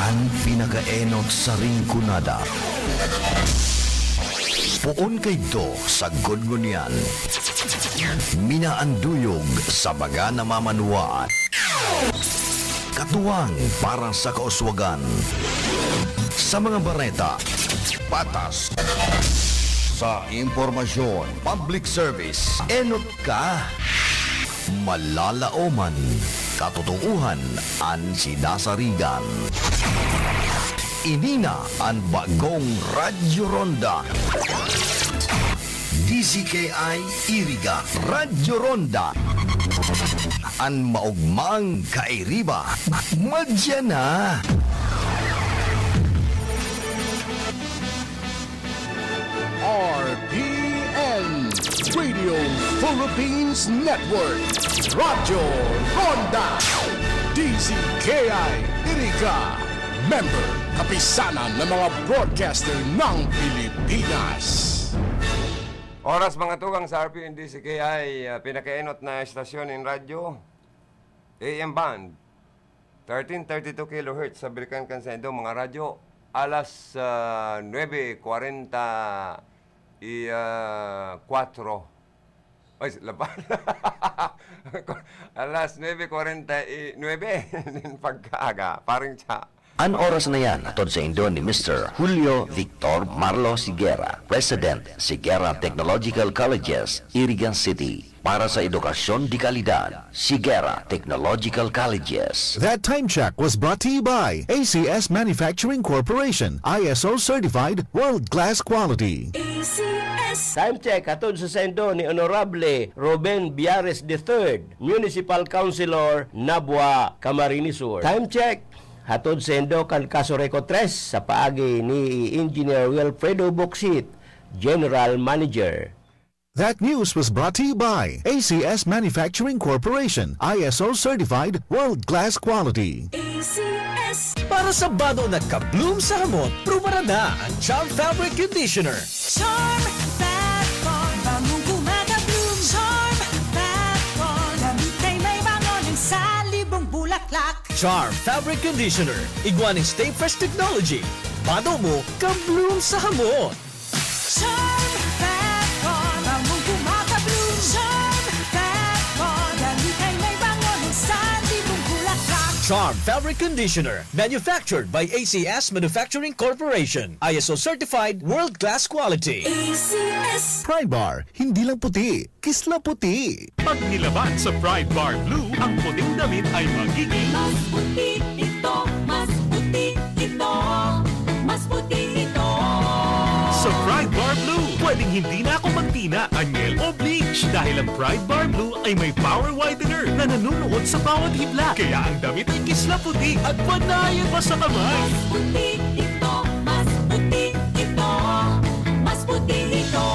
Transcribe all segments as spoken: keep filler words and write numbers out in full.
An pinakaenot sa Rinconada. Poon kaidto sagkod ngunyan. Minaanduyog sa baga na mamanwaan. Katuwang para sa kauswagan. Sa mga bareta, patas. Sa impormasyon, public service, enot ka. Malalaoman, katotoohan an sinasarigan. Ini na an bagong Radyo Ronda. D Z K I Iriga, Radyo Ronda. An maogmang kairiba, madya na. R P N, Radio Philippines Network, Radyo Ronda, D Z K I Iriga, member, kapisanan ng mga broadcaster ng Pilipinas. Oras, mga tugang, sa R P N D C K I, ah, pinakaenot na estasyon in radyo, A M band, thirteen thirty-two kilohertz sa Birikan kan Sendo, mga radyo, alas, ah, nuebe kwarenta y, ah, kwatro. Ay, laban. Alas nuebe kwarenta y nuebe nin pagkaaga, parang siya. An oras na yan, hatod saindo ni Mister Julio Victor Marlo Siguera, President, Siguera Technological Colleges, Irigan City, para sa edukasyon de kalidad. Siguera Technological Colleges. That time check was brought to you by A C S Manufacturing Corporation, I S O certified, world-class quality. A C S. Time check hatod sa saindo ni Honorable Ruben Biares the third, Municipal Councilor, Nabua, Camarines Sur. Time check hatod saindo kan Casureco tres sa paagi ni Engineer Wilfredo Bocsit, General Manager. That news was brought to you by A C S Manufacturing Corporation, I S O certified, world-class quality. A C S. Para sa bado na ka-bloom sa hamot, prubaran na ang Charm Fabric Conditioner. Charm Fat Bond, bangong kumaka-bloom. Charm Fat Bond, gamit ay may bango ng salibong bulaklak. Charm Fabric Conditioner, igwa nin Stay Fresh Technology. Bado mo, ka-bloom sa hamot. Charm Fat Bond, bangong kumaka-bloom. Charm Fat Bond, gamit ay may bango ng salibong bulaklak. Charm Fabric Conditioner, manufactured by A C S Manufacturing Corporation. I S O certified, world-class quality. A C S. Pride Bar, hindi lang puti, kisla puti. Pag nilaban sa Pride Bar Blue, ang puting damit ay magiging Mas puti ito, mas puti ito, mas puti ito. Sa Pride Bar Blue, pwedeng hindi na ako magtina, angel o bleach dahil ang Pride Bar Blue ay may power whitener na nanunuot sa bawat hibla. Kaya ang damit ay kisla puti at panayan pa sa kamay. Mas puti ito, mas puti ito, mas puti ito.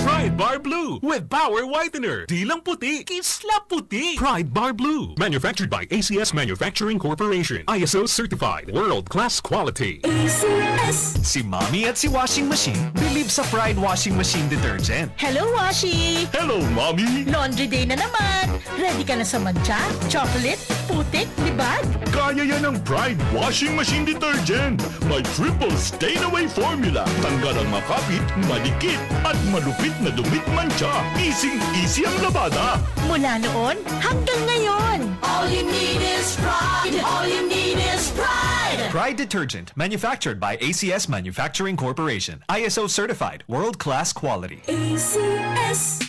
Pride Bar Blue with power whitener. Di lang puti, kisla puti. Pride Bar Blue. Manufactured by A C S Manufacturing Corporation. I S O certified. World class quality. A C S. Si Mommy at si Washing Machine bilib sa Pride Washing Machine Detergent. Hello, Washi! Hello, Mommy! Laundry day na naman! Ready ka na sa mantsa, chocolate, putik, libag? Kaya yan ng Pride Washing Machine Detergent! May triple stain away formula. Tanggal ang makapit, madikit, at malupit na dumit mantsa. Easing-easy ang labada. Mula noon hanggang ngayon. All you need is Pride. All you need is Pride. Pride Detergent, manufactured by A C S Manufacturing Corporation. I S O certified, world-class quality. A C S.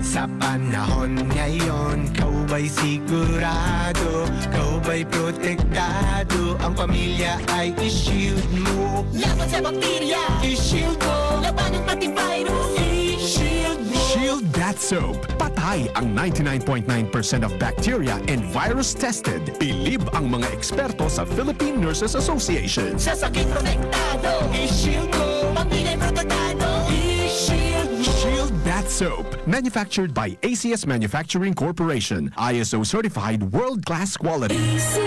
Sa panahon ngayon, ikaw ba'y sigurado, ikaw ba'y protektado, ang pamilya ay i-shield mo. Laban sa bakterya, i-shield mo. Laban ng antivirus, i-shield mo. Shield Bath Soap. Patay ang ninety-nine point nine percent of bacteria and virus tested. Bilib ang mga eksperto sa Philippine Nurses Association. Sa sakit protektado, i-shield mo. Pamilya protektado, i-shield mo. Shield Bath Soap. Manufactured by A C S Manufacturing Corporation. I S O certified world-class quality. A C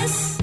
S.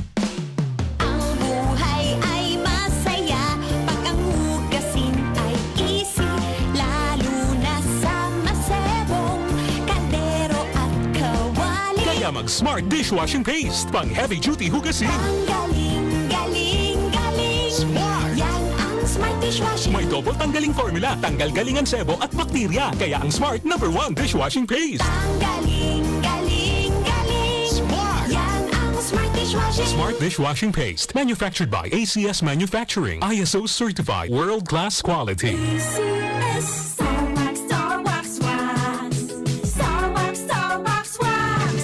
Ang buhay ay masaya pag ang hugasin ay easy, lalo na sa masebong kaldero at kawali. Kaya Smart dishwashing paste, pang heavy duty hugasin. Ang galing, galing, galing. Smart! Yan ang Smart dishwashing. May double tanggaling formula, tanggal galing ang sebo at bakterya. Kaya ang Smart number one dishwashing paste. Ang galing, galing, galing. Smart! Yan ang Smart dishwashing. Smart dishwashing paste, manufactured by A C S Manufacturing, I S O certified, world-class quality. A C S. Star Wax, Star Wax Wax. Star Wax, Star Wax Wax.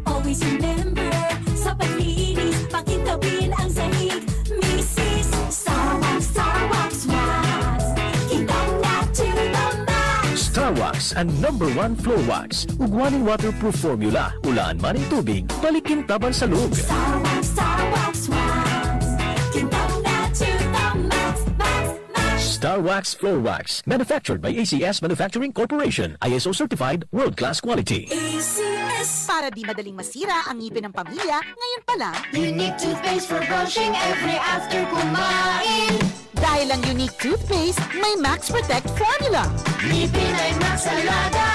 Always remember, sa paglinis, pakintabin ang sahig. Misis, Star Wax, Star Wax Wax. Kintab na to the max. Star Wax, ang number one floor wax. Ugwa nin waterproof formula. Ulaan man nin tubig, balik kintab an salog. Star Wax, Star Wax Wax. Kintab na to the max, max, max. Star Wax Floor Wax. Manufactured by A C S Manufacturing Corporation. I S O certified, world-class quality. A C S. Para di madaling masira ang ngipin ng pamilya, ngayon pa lang, Unique toothpaste for brushing every after kumain. Dahil ang Unique toothpaste may Max Protect formula. Ngipin ay Max Alaga,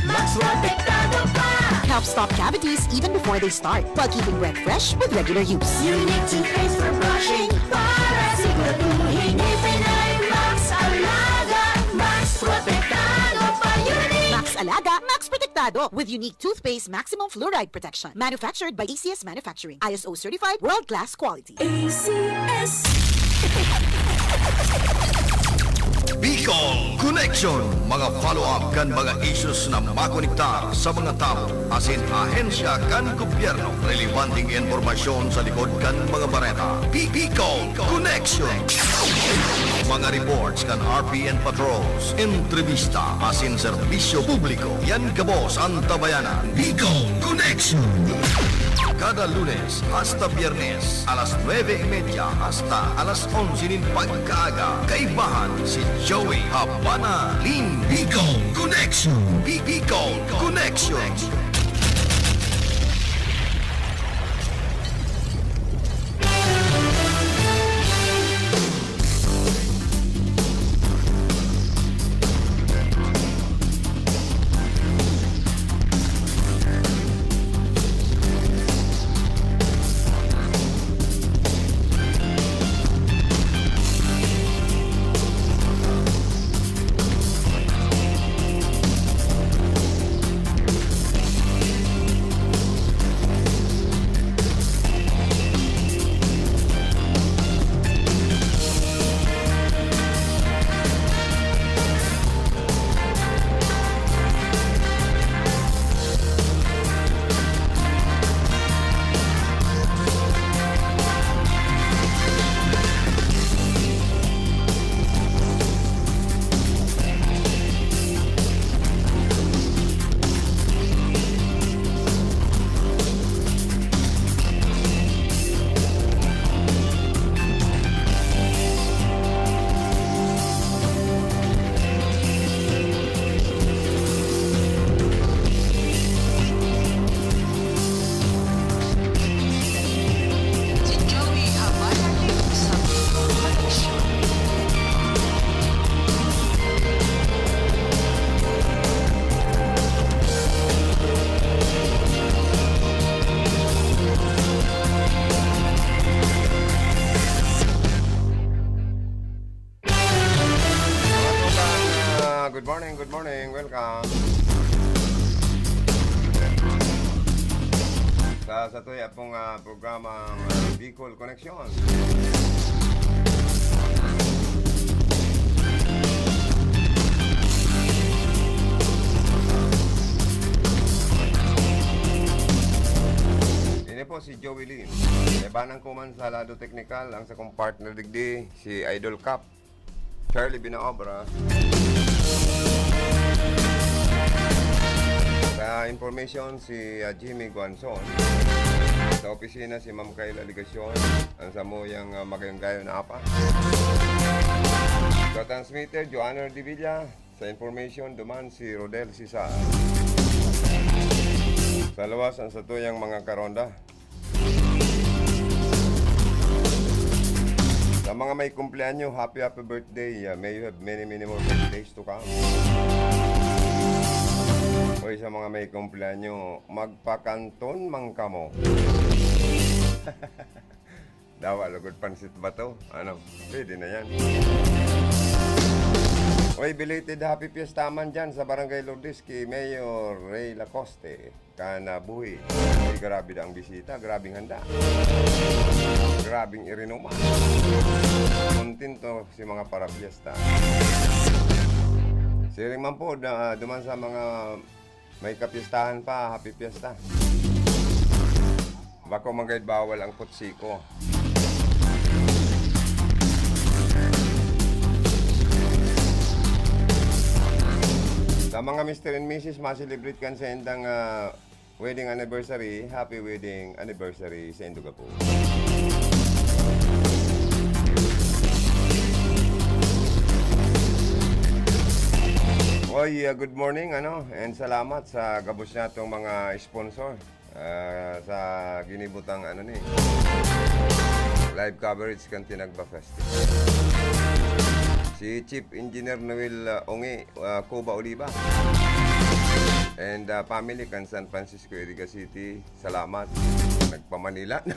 Max Protektado pa. Helps stop cavities even before they start, while keeping breath fresh with regular use. Unique toothpaste for brushing para siguraduhin ngipin ay Max Alaga, Max Protektado pa. Unique! Max Alaga, Max Protektado with Unique Toothpaste Maximum Fluoride Protection. Manufactured by A C S Manufacturing. I S O certified, world-class quality. A C S. Bicol Connection, mga follow-up kan mga issues na makonektar sa mga tawo asin ahensya kan gobyerno. Relebanteng impormasyon sa likod kan mga bareta. Bi-, Bicol Connection. Mga reports kan R P N patrols, entrevista asin serbisyo publiko. Yan gabos an tabayanan. Bicol Connection. Kada Lunes hasta Biyernes, alas nuebe y media hasta alas onse nin pagkaaga, kaibahan si Joey Habana Lin. Bicol Connection. Bi-, Bicol Connection. Ah, good morning, good morning. Welcome. Sa, sa tuya pong, ah, programang, ah, Bicol Connection. Ini po si Joey Lim. Labanan ko man sa lado teknikal, ang sakong partner digdi, si Idol Cap. Charlie Binaobra. Sa information, si, ah, Jimmy Guanzon. Sa opisina, si Ma'am Kyle Aligacion. Ang samuyang, ah, magayong gayo na apa. Sa transmitter, Joanna Revilla. Sa information, duman si Rodel Cesar. Sa luwas, ang satuyang mga karonda. Sa mga may kumpleanyo, happy, happy birthday. Uh, may you have many, many more birthdays to come. Hoy, sa mga may kumpleanyo, magpakanton man kamo. Dawa lugod pansit bato. Ano, pwede na yan. Oy, belated happy fiesta man dyan sa Barangay Lourdes ki Mayor Ray Lacoste. Kanabuhi. Ay, grabe na ang bisita. Grabing handa. Grabing irinuma. Kontento si mga para-fiesta. Siring man po, da, duman sa mga may kapistahan pa, happy fiesta. Bako man gayud bawal ang kutsiko. Sa mga Mister and Missus, ma-celebrate kan sa indang, ah, wedding anniversary, happy wedding anniversary sa indo gapo. Oy, ah, good morning, ano, and salamat sa gabos natong mga sponsor, ah, sa ginibutang, ano ni, live coverage kan Tinagba Festival. Si Chief Engineer Noel, ah, Ongi, ah, Cuba Oliva, and, ah, family kan San Francisco, Iriga City. Salamat. Nagpa-Manila na.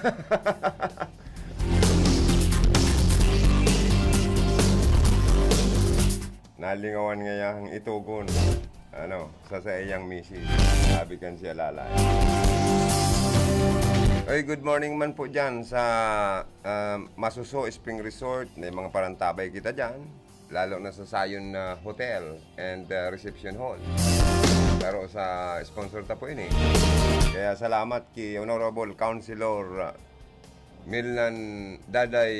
Nalingawan ngayang itogon, ano, sa saiyang misis. Sabi kan siya, Lalay. Oy, good morning man po dyan sa, ah, Masuso Spring Resort. May mga parantabay kita dyan. Lalo na sa Zion, ah, Hotel and, ah, Reception Hall. Pero sa sponsor ta po ini. Kaya salamat ki Honorable Councilor, ah, Milnan Daday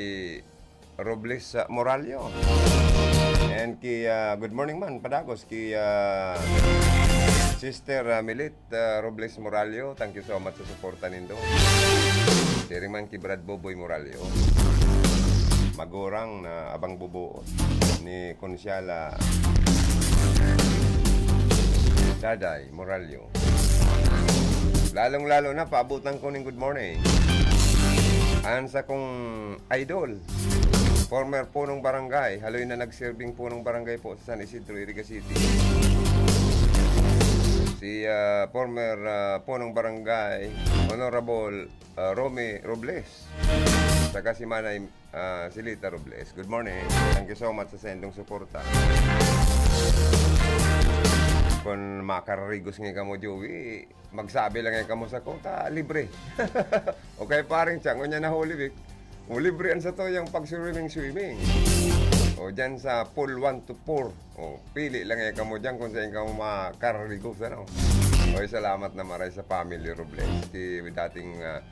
Robles, ah, Morallo. And ki, ah, good morning man, padagos ki, ah, Sister, ah, Milit, ah, Robles Morallo. Thank you so much sa suporta nindo. Siring man ki Brad Boboy Morallo. Magurang na abang bubuon ni Konsyala Daday Morallo. Lalong-lalo na, paabutan ko ning good morning an sakong idol, former punong barangay, haloy na nagserbing punong barangay po sa San Isidro, Iriga City. Si, ah, former, ah, punong barangay, Honorable, ah, Romy Robles. Saka si Manay, ah, Silita Robles. Good morning. Thank you so much sa saindong suporta. Kun makararigos nga kamo, Joey, magsabi lang kayo kamo sa kota, libre. O kay paring Chang, ngunyan na Holy Week, o libre an sato yung pag-swimming-swimming. O dyan sa pool one to four. O, pili lang kayo kamo dyan kung saan kamo makararigos, ano. Oy, salamat na maray sa family Robles. Ki dating, ah,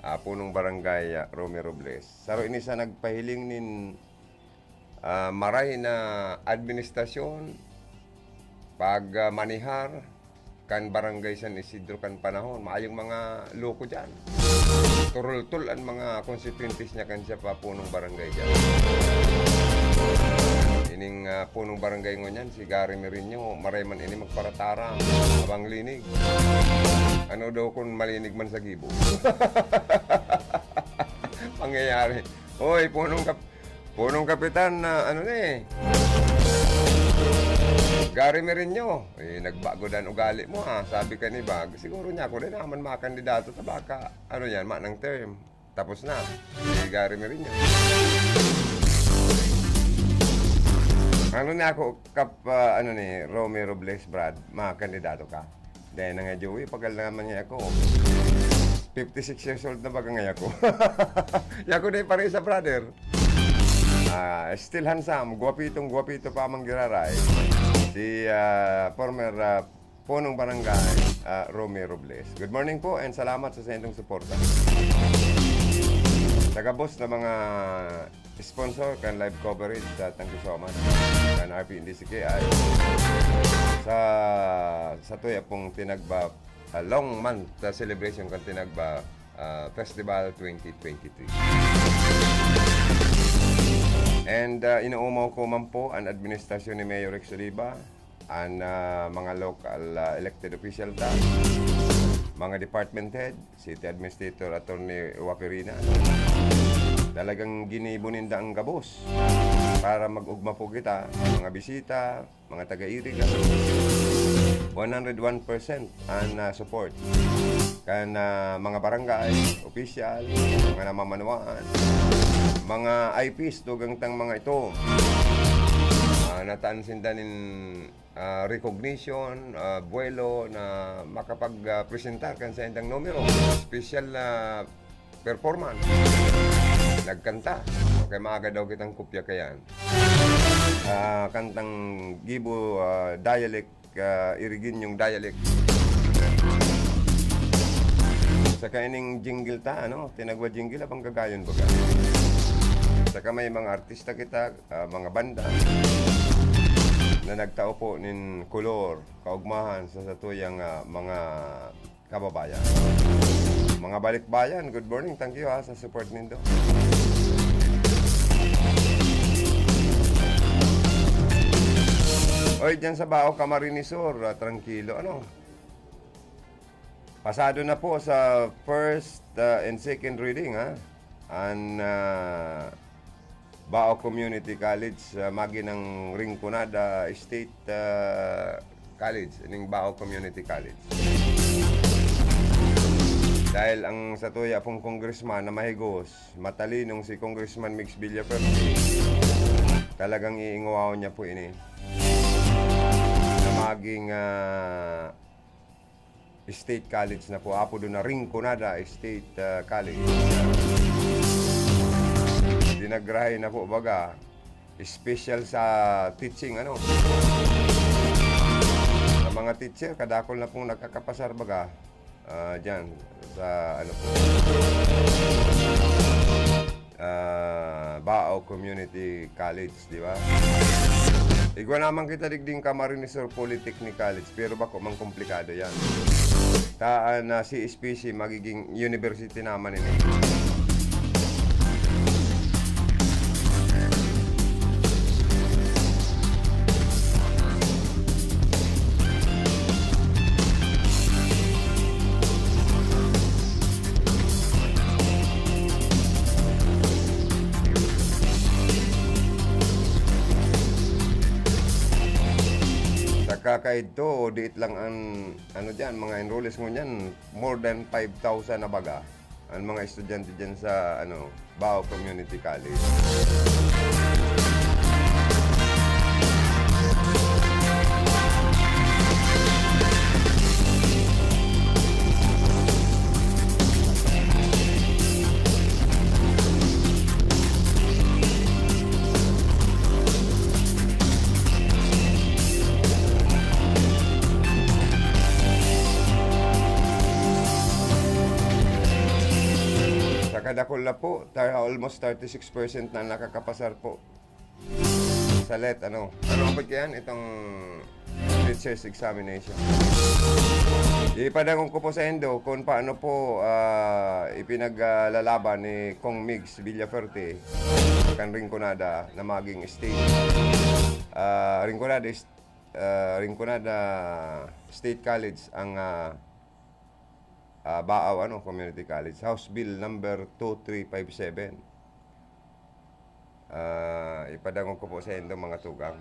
ah, punong barangay, ah, Romy Robles. Saro ini sa nagpahiling nin, ah, maray na administrasyon, pag, ah, manihar kan Barangay San Isidro kan panahon. Mayong mga loko dyan. Turultul an mga konstituyentes niya kan siya pa punong barangay dyan. Ining, ah, punong barangay ngunyan, si Gary Merino, maray man ini magparataram. Abang linig. Ano daw kung malinig man sa gibo? Pangyayari. Oy, punong kap-, punong kapitan na ano ni, Gary Merino. Eh, nagbago dan ugali mo, ha. Sabi ka ni Bag, siguro niya ako rin naman makandidato sa baka, ano yan, manang term. Tapos na. Si Gary Merino. Ano niya ako, kap-, ah, ano ni, Romy Robles, Brad, makandidato ka? Dahil na nga, Joey, pagal naman niya ako. Fifty-six years old na baga nga ako. Yako na yung pareho sa brother. Ah, still handsome, guwapitong guwapito pa mang giraray. Si, ah, former, ah, punong barangay, ah, Romy Robles. Good morning po and salamat sa saindong suporta. Sa gabos na mga sponsor kan live coverage, ah, thank you so much. Kan R P N D C K I. Sa, sa tuya pong Tinagba, ah, long month, ah, celebration kan Tinagba, ah, Festival twenty twenty-three. And, ah, inuumaw ko man po an administrasyon ni Mayor Rex Oliva, an, ah, mga local, ah, elected official ta, mga department head, City Administrator Attorney Joaquirina. Talagang ginibo ninda ang gabos para mag-ugma po kita, mga bisita, mga taga-Iriga. one hundred one percent an, ah, support kan, ah, mga barangay, opisyal, mga namamanwaan, mga I Ps, dugang tang mga ito. Ah, nataan sinda nin, ah, recognition, ah, buwelo na makapag, ah, presentar kan saindang numero, special na performance. Nagkanta. Okay, maaga daw kitang kopya kayan. Ah, kantang gibo, ah, dialect, ah, Iriginyong dialect. Saka ining jingle ta, ano? Tinagwa jingle, abang gagayon baga. Saka may mga artista kita, ah, mga banda na nagtao po nin kolor, kaugmahan sa satuyang, ah, mga kababayan. Mga balikbayan, good morning. Thank you, ha, sa support nindo. Oy, dyan sa Bao, Camarines Sur, ah, tranquilo, ano? Pasado na po sa first, ah, and second reading, ha? An, ah, Bao Community College, ah, maginang Rinconada State, ah, College, ining Bao Community College. Dahil ang satuya pong congressman na mahigos, matalinong si Congressman Migs Villafuerte, talagang iingwaw niya po ini na maging, ah, State College na po, apodo na Rinconada State, ah, College. Dinagrahay na po, baga, special sa teaching, ano. Sa mga teacher, kadakol na pong nakakapasar, baga, ah, dyan, sa, ano po, ah, Bao Community College, di ba? Igwa naman kita digding Camarines Sur Polytechnic College, pero bako man komplikado yan. Ta, ah, na C S P C, magiging university naman ini. Sa kakaidto, o diit lang ang, ano diyan, mga enrollees ngunyan, more than five thousand na baga. Ang mga estudyante diyan sa, ano, Bao Community College. Sa kadakula po, ta-, almost thirty-six percent na nakakapasar po sa let, ano. Ano ang pagkayan? Itong teacher's examination. Ipadangog ko po sa indo kung paano po, ah, ipinaglalaban ni Cong Migs Villafuerte kan Rinconada na maging state, ah, Rinconada is-, ah, Rinconada State College ang, ah, ah, Bao, ano, Community College, House Bill number two three five seven. Ah, ipadangog ko po sa indo, mga tugang.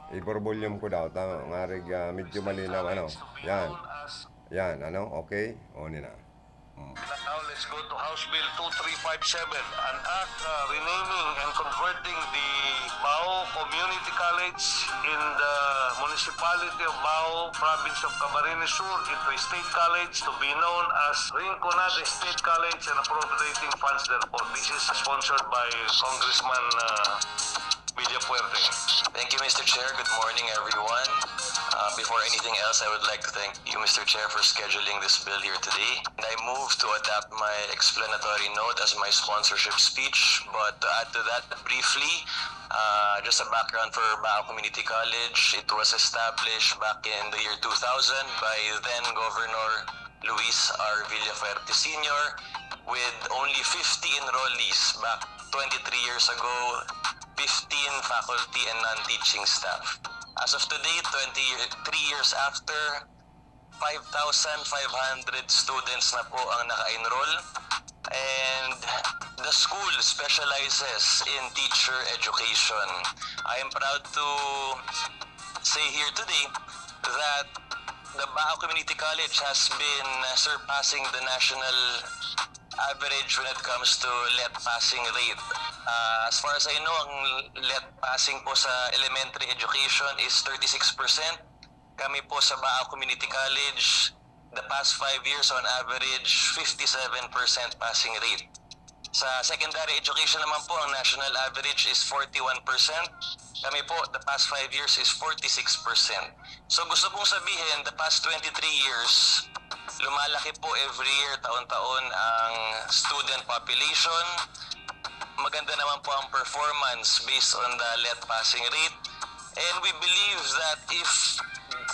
Iburbulyom ko daw, tama, ngarig, ah, medyo malinaw, ano. Yan. Yan, ano, okay? O, ni na. Mm. Now, let's go to House Bill two three five seven, an act, uh, renaming and converting the Bao Community College in the Municipality of Bao, Province of Camarines Sur, into a state college to be known as Rinconada State College and appropriating funds therefor. This is sponsored by Congressman, uh, Villafuerte. Thank you, Mister Chair. Good morning, everyone. Uh, before anything else, I would like to thank you, Mister Chair, for scheduling this bill here today. And I move to adopt my explanatory note as my sponsorship speech. But to add to that briefly, uh, just a background for Bao Community College. It was established back in the year two thousand by then Governor Luis R. Villafuerte Senior, with only fifty enrollees back twenty-three years ago, fifteen faculty and non-teaching staff. As of today, twenty-three years after, five thousand five hundred students na po ang naka-enroll. And the school specializes in teacher education. I am proud to say here today that The Baao Community College has been surpassing the national average when it comes to let passing rate. Uh, as far as I know, ang let passing po sa elementary education is thirty-six percent. Kami po sa Baao Community College, the past five years, on average, fifty-seven percent passing rate. Sa secondary education naman po, ang national average is forty-one percent. Kami po, the past five years is forty-six percent. So gusto kong sabihin, the past twenty-three years, lumalaki po every year, taon-taon, ang student population. Maganda naman po ang performance based on the let passing rate. And we believe that if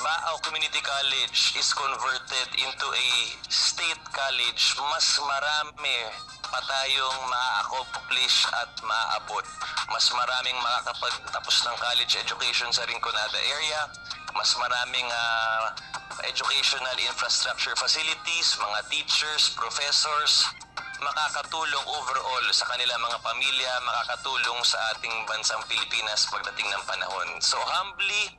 Baao Community College is converted into a state college, mas marami pa tayong ma-accomplish at maabot. Mas maraming makakapagtapos ng college education sa Rinconada area. Mas maraming, ah, educational infrastructure facilities, mga teachers, professors, makakatulong overall sa kanilang mga pamilya, makakatulong sa ating bansang Pilipinas pagdating ng panahon. So humbly,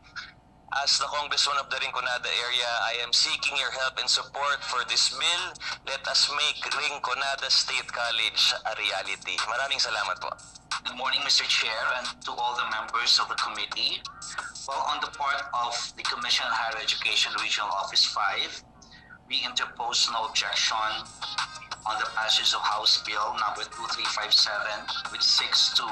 as the congressman of the Rinconada area, I am seeking your help and support for this bill. Let us make Rinconada State College a reality. Maraming salamat po. Good morning, Mister Chair, and to all the members of the committee. Well, on the part of the Commission on Higher Education Regional Office five, we interpose no objection on the passage of House Bill number two three five seven, which seeks to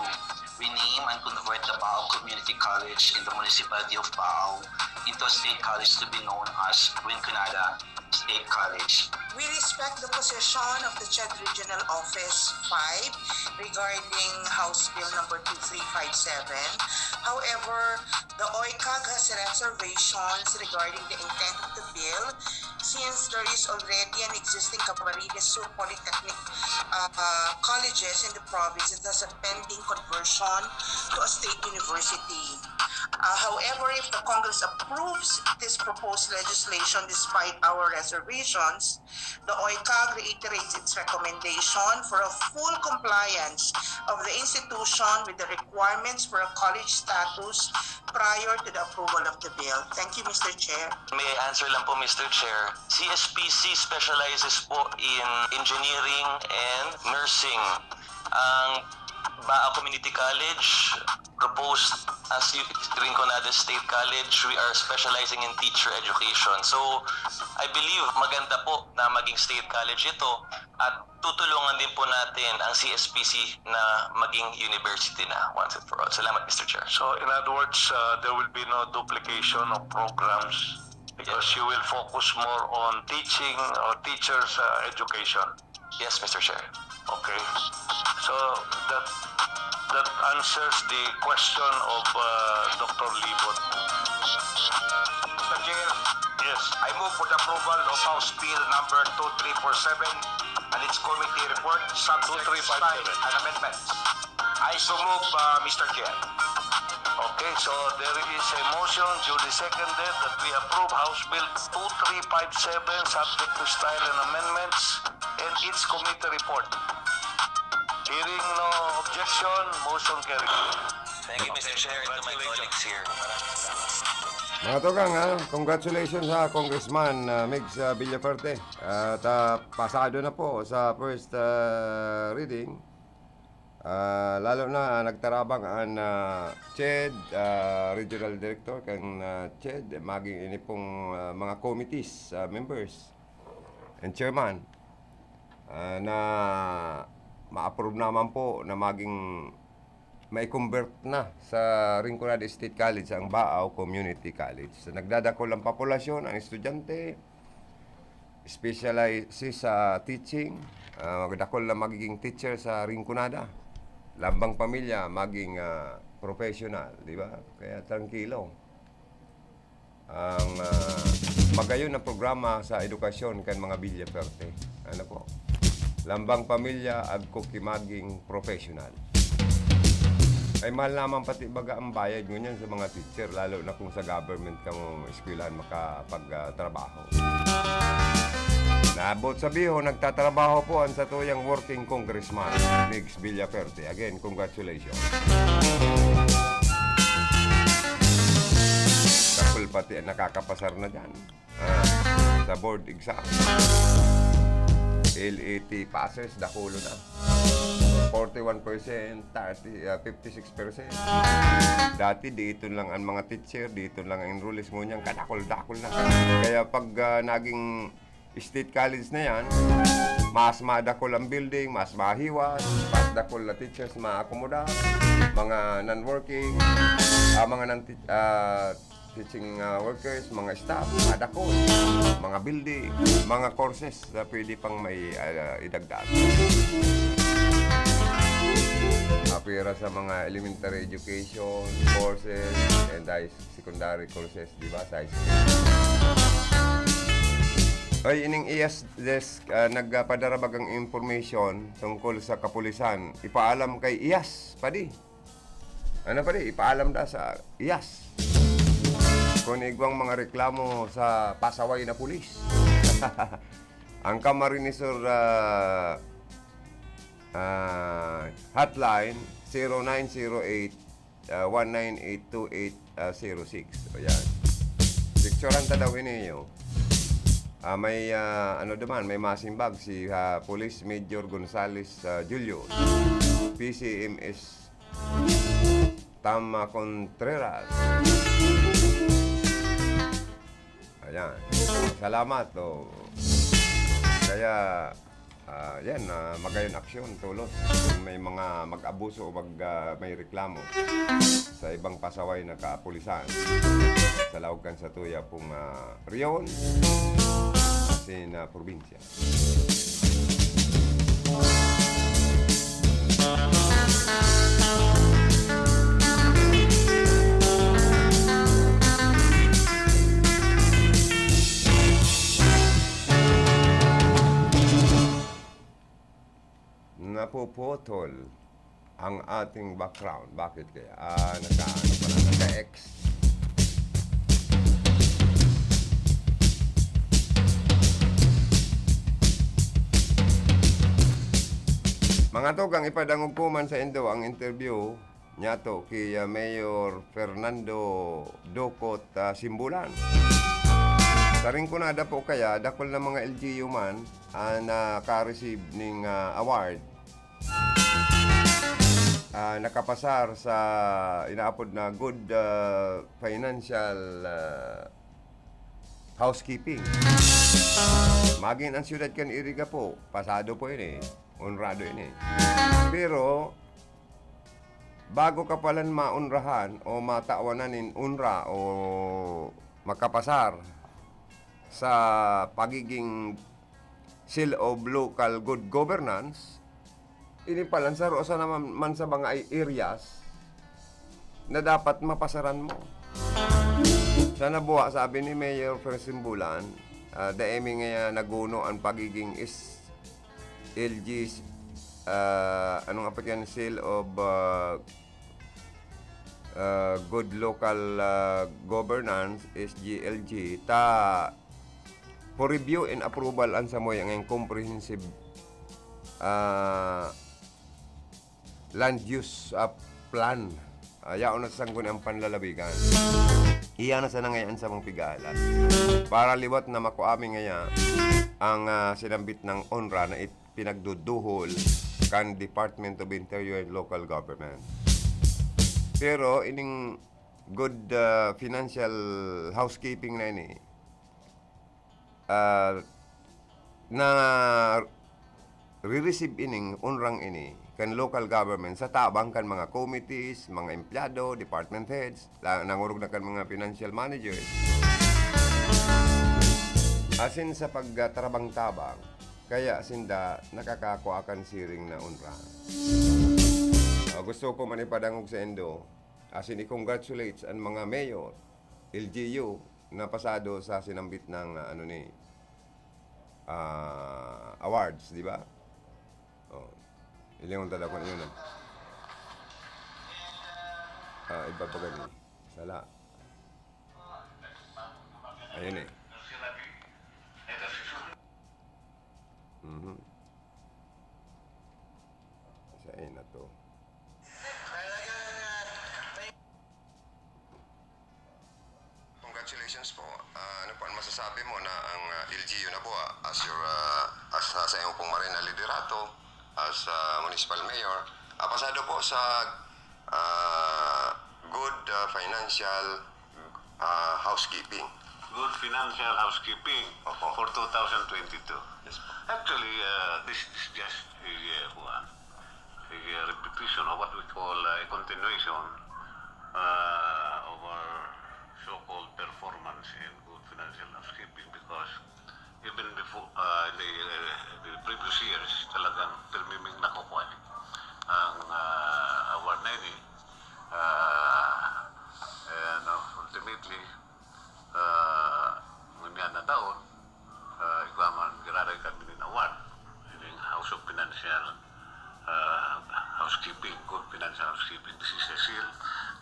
rename and convert the Baao Community College in the municipality of Baao into a state college to be known as Rinconada State College. We respect the position of the CHED Regional Office five regarding House Bill number two three five seven. However, the OICAG has reservations regarding the intent of the bill, since there is already an existing Camarines Sur Polytechnic, uh, colleges in the province that has a pending conversion to a state university. Uh, however, if the Congress approves this proposed legislation despite our reservations, the OICAG reiterates its recommendation for a full compliance of the institution with the requirements for a college status prior to the approval of the bill. Thank you, Mister Chair. May I answer lang po, Mister Chair? C S P C specializes po in engineering and nursing. Ang Baao Community College proposed as y-, Rinconada State College, we are specializing in teacher education. So, I believe maganda po na maging state college ito at tutulungan din po natin ang C S P C na maging university na once and for all. Salamat, Mister Chair. So, in other words, uh, there will be no duplication of programs because you will focus more on teaching or teachers, uh, education. Yes, Mister Chair. Okay. So, that, that answers the question of, uh, Doctor Libot. Mister Chair, yes. I move for the approval of House Bill number two three four seven and its committee report subject to two three five seven and amendments. I so move, uh, Mister Chair. Okay, so there is a motion duly seconded that we approve House Bill two three five seven subject to style and amendments and its committee report. Hearing no objection, motion carried. Thank you, Mister Chair, and to my colleagues here. Mga tugang, ha? Congratulations sa Congressman, ah, Migs, ah, Villafuerte. At, ah, pasado na po sa first, ah, reading. Ah, lalo na, ah, nagtarabang an, ah, CHED, ah, Regional Director kan, ah, CHED, maging ini pong, ah, mga committees, ah, members and chairman, ah, na ma-approve naman po na maging mai-convert na sa Rinconada State College ang Baao Community College. So, nagdadakol ang populasyon, ang estudyante, specialize sa teaching, ah, magdakol na magiging teacher sa Rinconada. Lambang pamilya, maging, ah, professional, di ba? Kaya trangkilo. Ang, ah, magayon na programa sa edukasyon kan mga Villafuerte. Ano po? Lambang pamilya, agko ki maging professional. Ay, mahal naman pati baga ang bayad ngunyan sa mga teacher, lalo na kung sa government kamo eskwelahan makapag, ah, trabaho. Naabot sa Bihon, nagtatrabaho po ang satuyang working congressman, Migs Villafuerte. Again, congratulations. Kapul pati ang nakakapasar na dyan. Ah, sa board exam. L E T passers, dakulo na. Forty-one percent, thirty, ah, fifty-six percent. Dati, dito lang ang mga teacher, dito lang ang enrollees, ngunyan kadakol-dakol na. Kaya pag, ah, naging state college na yan, mas madakol ang building, mas mahiwas, mas dakol na teachers maakomoda, mga non-working, ah, mga non-, ah, teaching, ah, workers, mga staff, madakol, mga building, mga courses na pwede pang may, ah, idagdag. Apira sa mga elementary education courses and high secondary courses, di ba, sa high school. Oy, ining I A S desk, ah, nagpadarabag ang information tungkol sa kapulisan. Ipaalam kay I A S, padi. Ano, padi? Ipaalam da sa I A S. Kung igwang mga reklamo sa pasaway na pulis. Ang Camarines Sur, ah, ah, hotline, zero nine zero eight, ah, one nine eight two eight, ah, zero six. O yan. Picturean ta daw ini, oh. Ah, may, ah, ano naman, may masimbag si, ah, Police Major Gonzales, ah, Julio, P C M S Tama Contreras. Ayan. Salamat, oh. Kaya, ah, yan, ah, magayon aksyon, tolos. Kung may mga mag-abuso o mag, ah, may reklamo sa ibang pasaway na kapulisan sa laog kan satuya pong, ah, rehiyon, asin, ah, probinsya. Napuputol ang ating background. Bakit kaya? Ah, nagka-, ano pala, nagka-X. Mga tugang, ipadangog ko man sa indo ang interview niyato ki, ah, Mayor Fernando Ducot, ah, Simbulan. Sa rin ko nadapo kaya, dakul na mga L G U man ang naka-receive ning, ah, award. Ah, nakapasar sa inaapod na good, ah, financial, ah, housekeeping. Magin ang siyudad kan Iriga po, pasado po ini, honrado ini. Pero, bago ka palan maonrahan o matawan na nin onra o makapasar sa pagiging seal of local good governance, ini palan saro sa naman man sa mga areas na dapat mapasaran mo. Sa nabuha, sabi ni Mayor Persimbulan, ah, dai mi nga naguno ang pagiging is-, L Gs, ah, anong apat yan? Seal of, ah, ah, Good Local, ah, Governance, S G L G, ta for review and approval ang samoy ang comprehensive, ah, land use, ah, plan. Ah, yaon na sa sangguniang panlalawigan. Iya na sana ngayon sa mga pigahalan. Para liwat na makua mi ngaya ang, ah, sinambit na onra na it-, pinagduduhol kan Department of Interior and Local Government. Pero ining good, ah, financial housekeeping na ini, ah, na re-receive ining onrang ini kan local government sa tabang kan mga committees, mga empleyado, department heads, la-, nangurog na kan mga financial managers. Asin sa pagtabang-tabang, kaya sinda nakakakua kan siring na onra. Ah, gusto ko man ipadangog sa indo, asin i-congratulate an mga mayor, L G U, na pasado sa sinambit ng, ah, ano ni, ah, awards, di ba? Oh. Ilingon talaga kung yun, ah. Ah, iba pa gani. Sala. Ayun eh. Mhm. Sa ina to. Congratulations po. Ah, ano po ang masasabi mo na ang, ah, L G U na po, ah, as your, ah, as, ah, sa imo pong maray na liderato, as, ah, municipal mayor, ah, pasado po sa, ah, good, ah, financial, ah, housekeeping. Good financial housekeeping Opo. for two thousand twenty-two. Yes po. Actually, uh, this is just a, uh, kuwan, a, uh, repetition of what we call, uh, a continuation, uh, of our so-called performance in good financial housekeeping, because even before, uh, in the, uh, the previous years, talagang pirmiming nakukuha ang, uh, award na ini. Uh, and, uh, ultimately, uh, ngunyan na taon, uh, igwa man, giraray kami nin award. Ining House of Financial, uh, Housekeeping, Good Financial Housekeeping. This is a seal,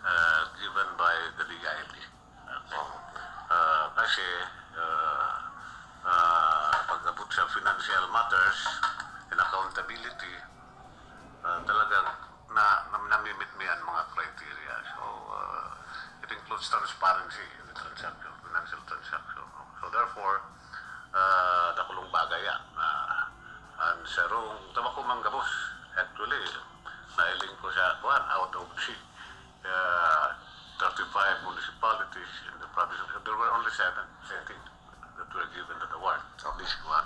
uh, given by the D I L G. Okay. Uh, kasi, uh, uh, pag-abot sa financial matters and accountability, uh, talagang na, na, namimit mi ang mga criteria. So, uh, it includes transparency in the transaction, financial transaction. So, therefore, uh, dakulong bagay yan. Uh, ang sarong tabako man gabos, actually, nailing ko sa, kuwan, out of si, uh, thirty-five municipalities in the province of, there were only seven, I think, that were given that award. This one.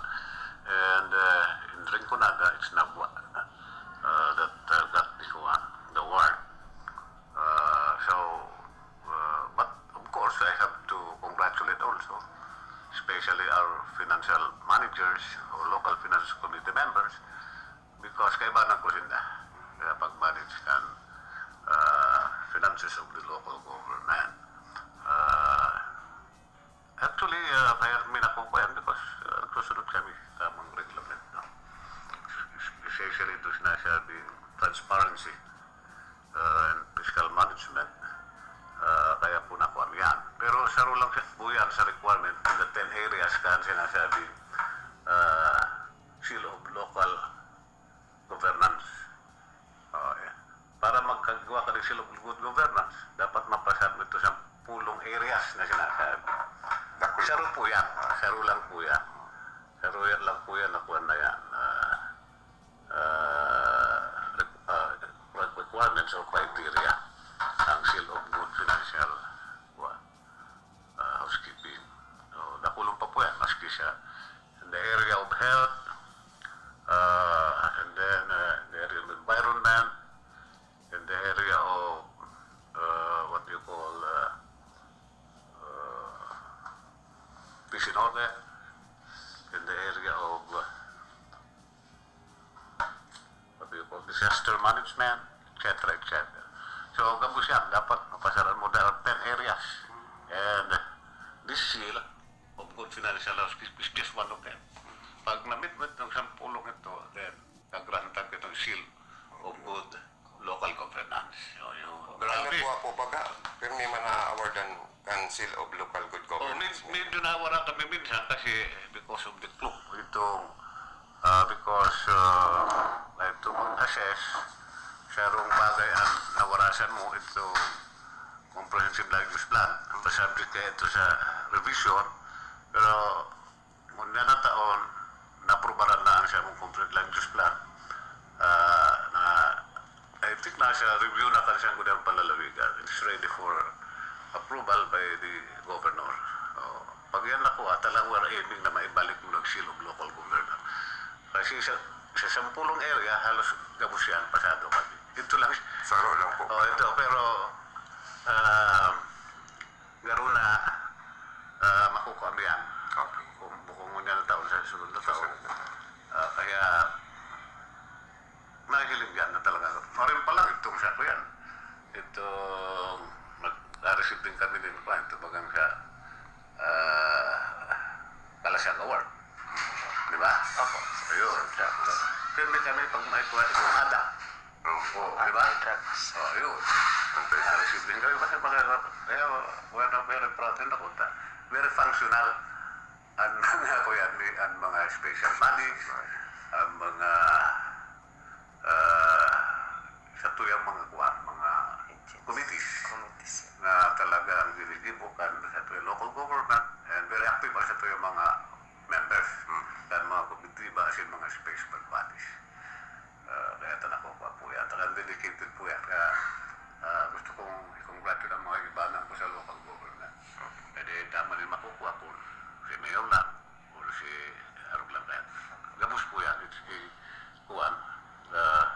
And, uh, in Rinconada, it's Nabua, uh, that, uh, got this one, the award. Uh, so, uh, but of course, I have to congratulate also, especially our financial managers or local finance committee members, because kaibanan ko sinda sa pag-manage kan, uh, finances of the local government. Uh, Actually, ah, kaya mi nakukuha yan because, ah, nagsusunod kami sa tamang reglamento. Especially ito sinasabing transparency, ah, and fiscal management. Ah, kaya po nakuha mi yan. Pero saro lang siya po yan sa requirement in the ten areas kan sinasabing, ah, seal of local governance. Oh, yeah. Para magkagawa ka ng seal of good governance, dapat mapasar mo ito sa pulong areas na sinasabi. Dakul. Saro po yan. Saro lang po yan. Saro yan lang po yan. Nakuha na yan. Ah, ah, re-, ah, requirements or criteria ang seal of good financial, kuwan, ah, housekeeping. So, dakulon pa po yan, maski siya. In the area of health, ah, and then, ah, in the area of environment, in the area of, ah, what you call, ah, ah, peace and order, in the area of, ah, what do you call, disaster management, et cetera, et cetera. So, gabos yan, dapat mapasaran mo. There are ten areas. And this seal of good financial house is, is just one of them. Pag namit mo itong sampulong ito, then gagrantan ka itong seal of good local governance. Yun, yun. Ano Grabe. po, po baga, pirmi man na-awardan kan seal of local good Oh, governance. med-, medyo nawara kami minsan kasi because of the cloak. Itong, ah, because, ah, ito mag-assess, sarong bagay ang nawarasan mo, ito comprehensive land use plan. Ito subject kaya ito sa revision, pero ngunyan na taon, naaprubaran na ang siyang comprehensive land use plan. Ah, na, I think nasa review na kan siyang gudang palalawigan. It's ready for approval by the governor. Oh, pag yan nakuha, talagang we're aiming na maibalik mo ng seal of local governor. Kasi sa, sa sampulong area, halos gabos yan, pasado kami. Ito lang. Saro lang po. Oh, ito, pero, ah, garo na, ah, makukuha mo yan. Okay. Kung, kung ngunyan na taon sa sunod na taon. Sa sunod na taon. Ah, kaya, nahihiling yan na talaga. Foreign pa lang, itong sa ko yan. Itong, nag-receive din kami din pa, ito bagang sa, ah, Kalasag Award. Di ba? Opo. Ayun. Pirmi kami pag may kuha, itong ada. Opo, di ba? Anti-drugs. Oh, yun. Anti-drugs. Receive din kami. Basta mga, kaya, well, very proud din ako. Ta-, very functional. Ang mga, kuya, ni, ang mga special bodies, ang mga, ah, sa tuyang mga, kuwan, mga committees Committees. na talaga ang ginigibo kan sa tuyang local government and very active ang sa tuyang mga space pag-vanish. Ah, kaya ta nakukuha po yan. Talagang dedicated po yan. Kaya, ah, gusto kong i-congratulate ang mga iba na po sa local government. Pwede tama rin makukuha po si Mayor lang o si Arog lang kaya. Gabos po yan. It's a, kuwan, ah,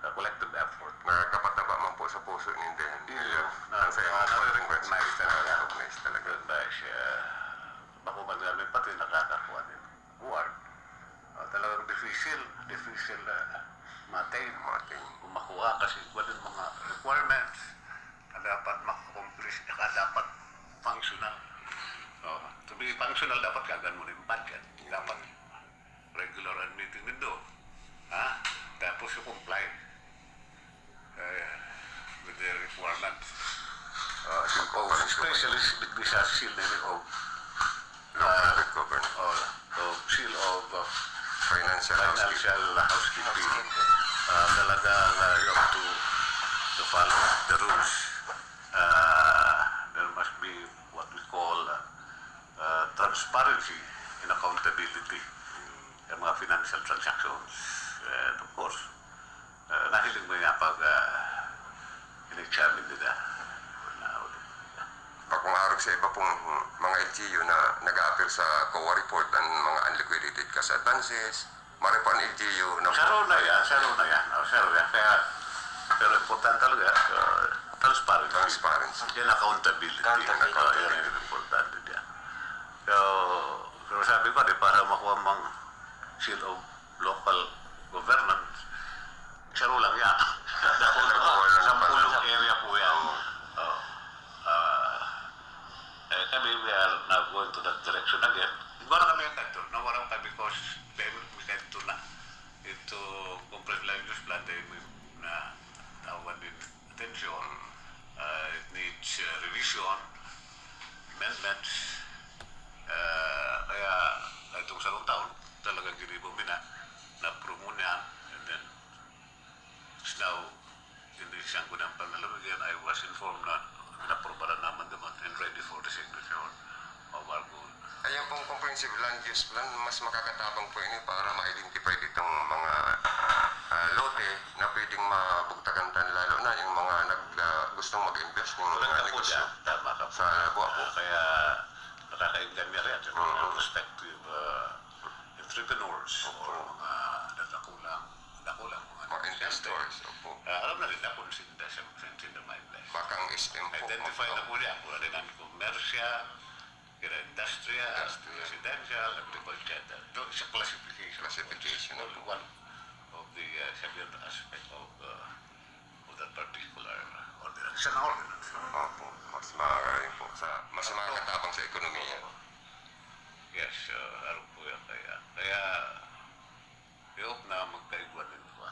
a collective effort. Nakakapataba man po sa puso ninyo. Hindi, Mayor. Na, Ang saya na, mo po. Nare-recognize talaga. Nare-recognize talaga. Recognize, ah, bako man namin pati nakakakuha din. Buwan. Ah, talagang difficult, difficult na ma-attain. Ma-attain. Kung makuha kasi iba din mga requirements na dapat ma-accomplish, saka dapat functional. Oh, to be functional, dapat kagan mo na yung budget. Dapat regular ang meeting nindo. Ha? Tapos you comply. Eh, with the requirements. Ah, simple. Especially with the seal of, ah, Local government. Oh, of seal of, ah, Financial financial housekeeping. Housekeeping. Ah, talaga, ah, you have to, to follow the rules. Ah, there must be what we call, ah, ah, transparency and accountability sa mga financial transactions. And of course, ah, nahiling mo nga pag, ah, in-examine nila. Bakong arog sa iba pong mga L G U na nag-a-appear sa COA report ang mga unliquidated cash advances, mare pa ang L G U na Saro na yan, saro na yan. Oh, saro yan. Kaya, pero importante talaga, ah, transparency. Transparency. And accountability. Accountability. Oh, yan ang importante dyan. So, pero sabi ko, di, para makuha mang seal of local governance, saro lang yan. Dako na po, sampulong area po yan. Oo. Ah, eh, kami, we are now going to that direction again. Igwa na kami ang kadto, nawara kami because then we kadto na. Ito, comprehensive land use plan, dahil may na tawag din attention, ah, it needs, ah, revision, amendments. Ah, kaya itong sarong taon, talagang ginibo mi na, na-approve mo niya, and then, it's now, hindi siyang gunang panlalawigan, I was informed na naprobaran naman naman and ready for the signature of our goal. Ayan pong comprehensive land use plan, mas makakatabang po ini para ma-identify itong mga, ah, lote na pwedeng mabugtakan tan, lalo na yung mga nag, ah, gustong mag-invest ng Correct mga ka po negosyo dyan. Tama ka po. Sa Buaco. Ah, kaya nakakaengganyo rin yung mga Mm. prospective, ah, entrepreneurs Opo. or mga nagkakulang, dakulang mga Mga negosyante. Investors, opo. Ah, alam na nila kung saan sila, saan sila ma-invest. Baka ang S M po, Identify opo. na po niya kung ano yung commercial, kaya industrial, Industrial. residential, agricultural. Doon sa classification. Classification, All opo. one of the, uh, seven aspect of, uh, of that particular ordinance. Sa ordinance. Opo, mas maaari po sa, mas Opo. makakatabang sa ekonomiya. Opo. Yes, uh, arog po yan. Kaya, kaya, I hope na magkaigwa din po.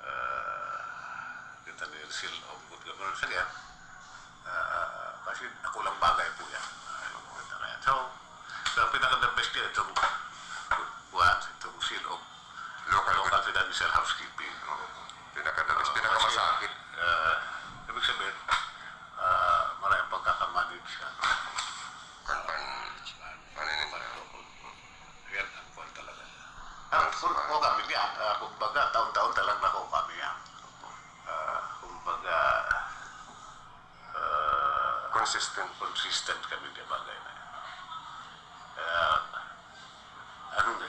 Ah, kita ni seal of good governance again. Ah, kasi ako lang bagay po yan. Ah, yung kita na yan. So, so pinaka-the best niya itong, kuwan, itong seal of Local local financial housekeeping. Oo. Pinaka-the best, Ah, pinakamasakit. kasi, ah, ibig sabihin, ah, maraming pagkakamanage ka. Kan, kan, ano yun? Yan ang kuwan talaga. Ah, Mas kuwan ma- po kami niyan. Ah, kumbaga, taon-taon talaga nako kami yan. Ah, kumbaga, ah, Consistent. consistent kami sa bagay na yan. Kaya, ano, di,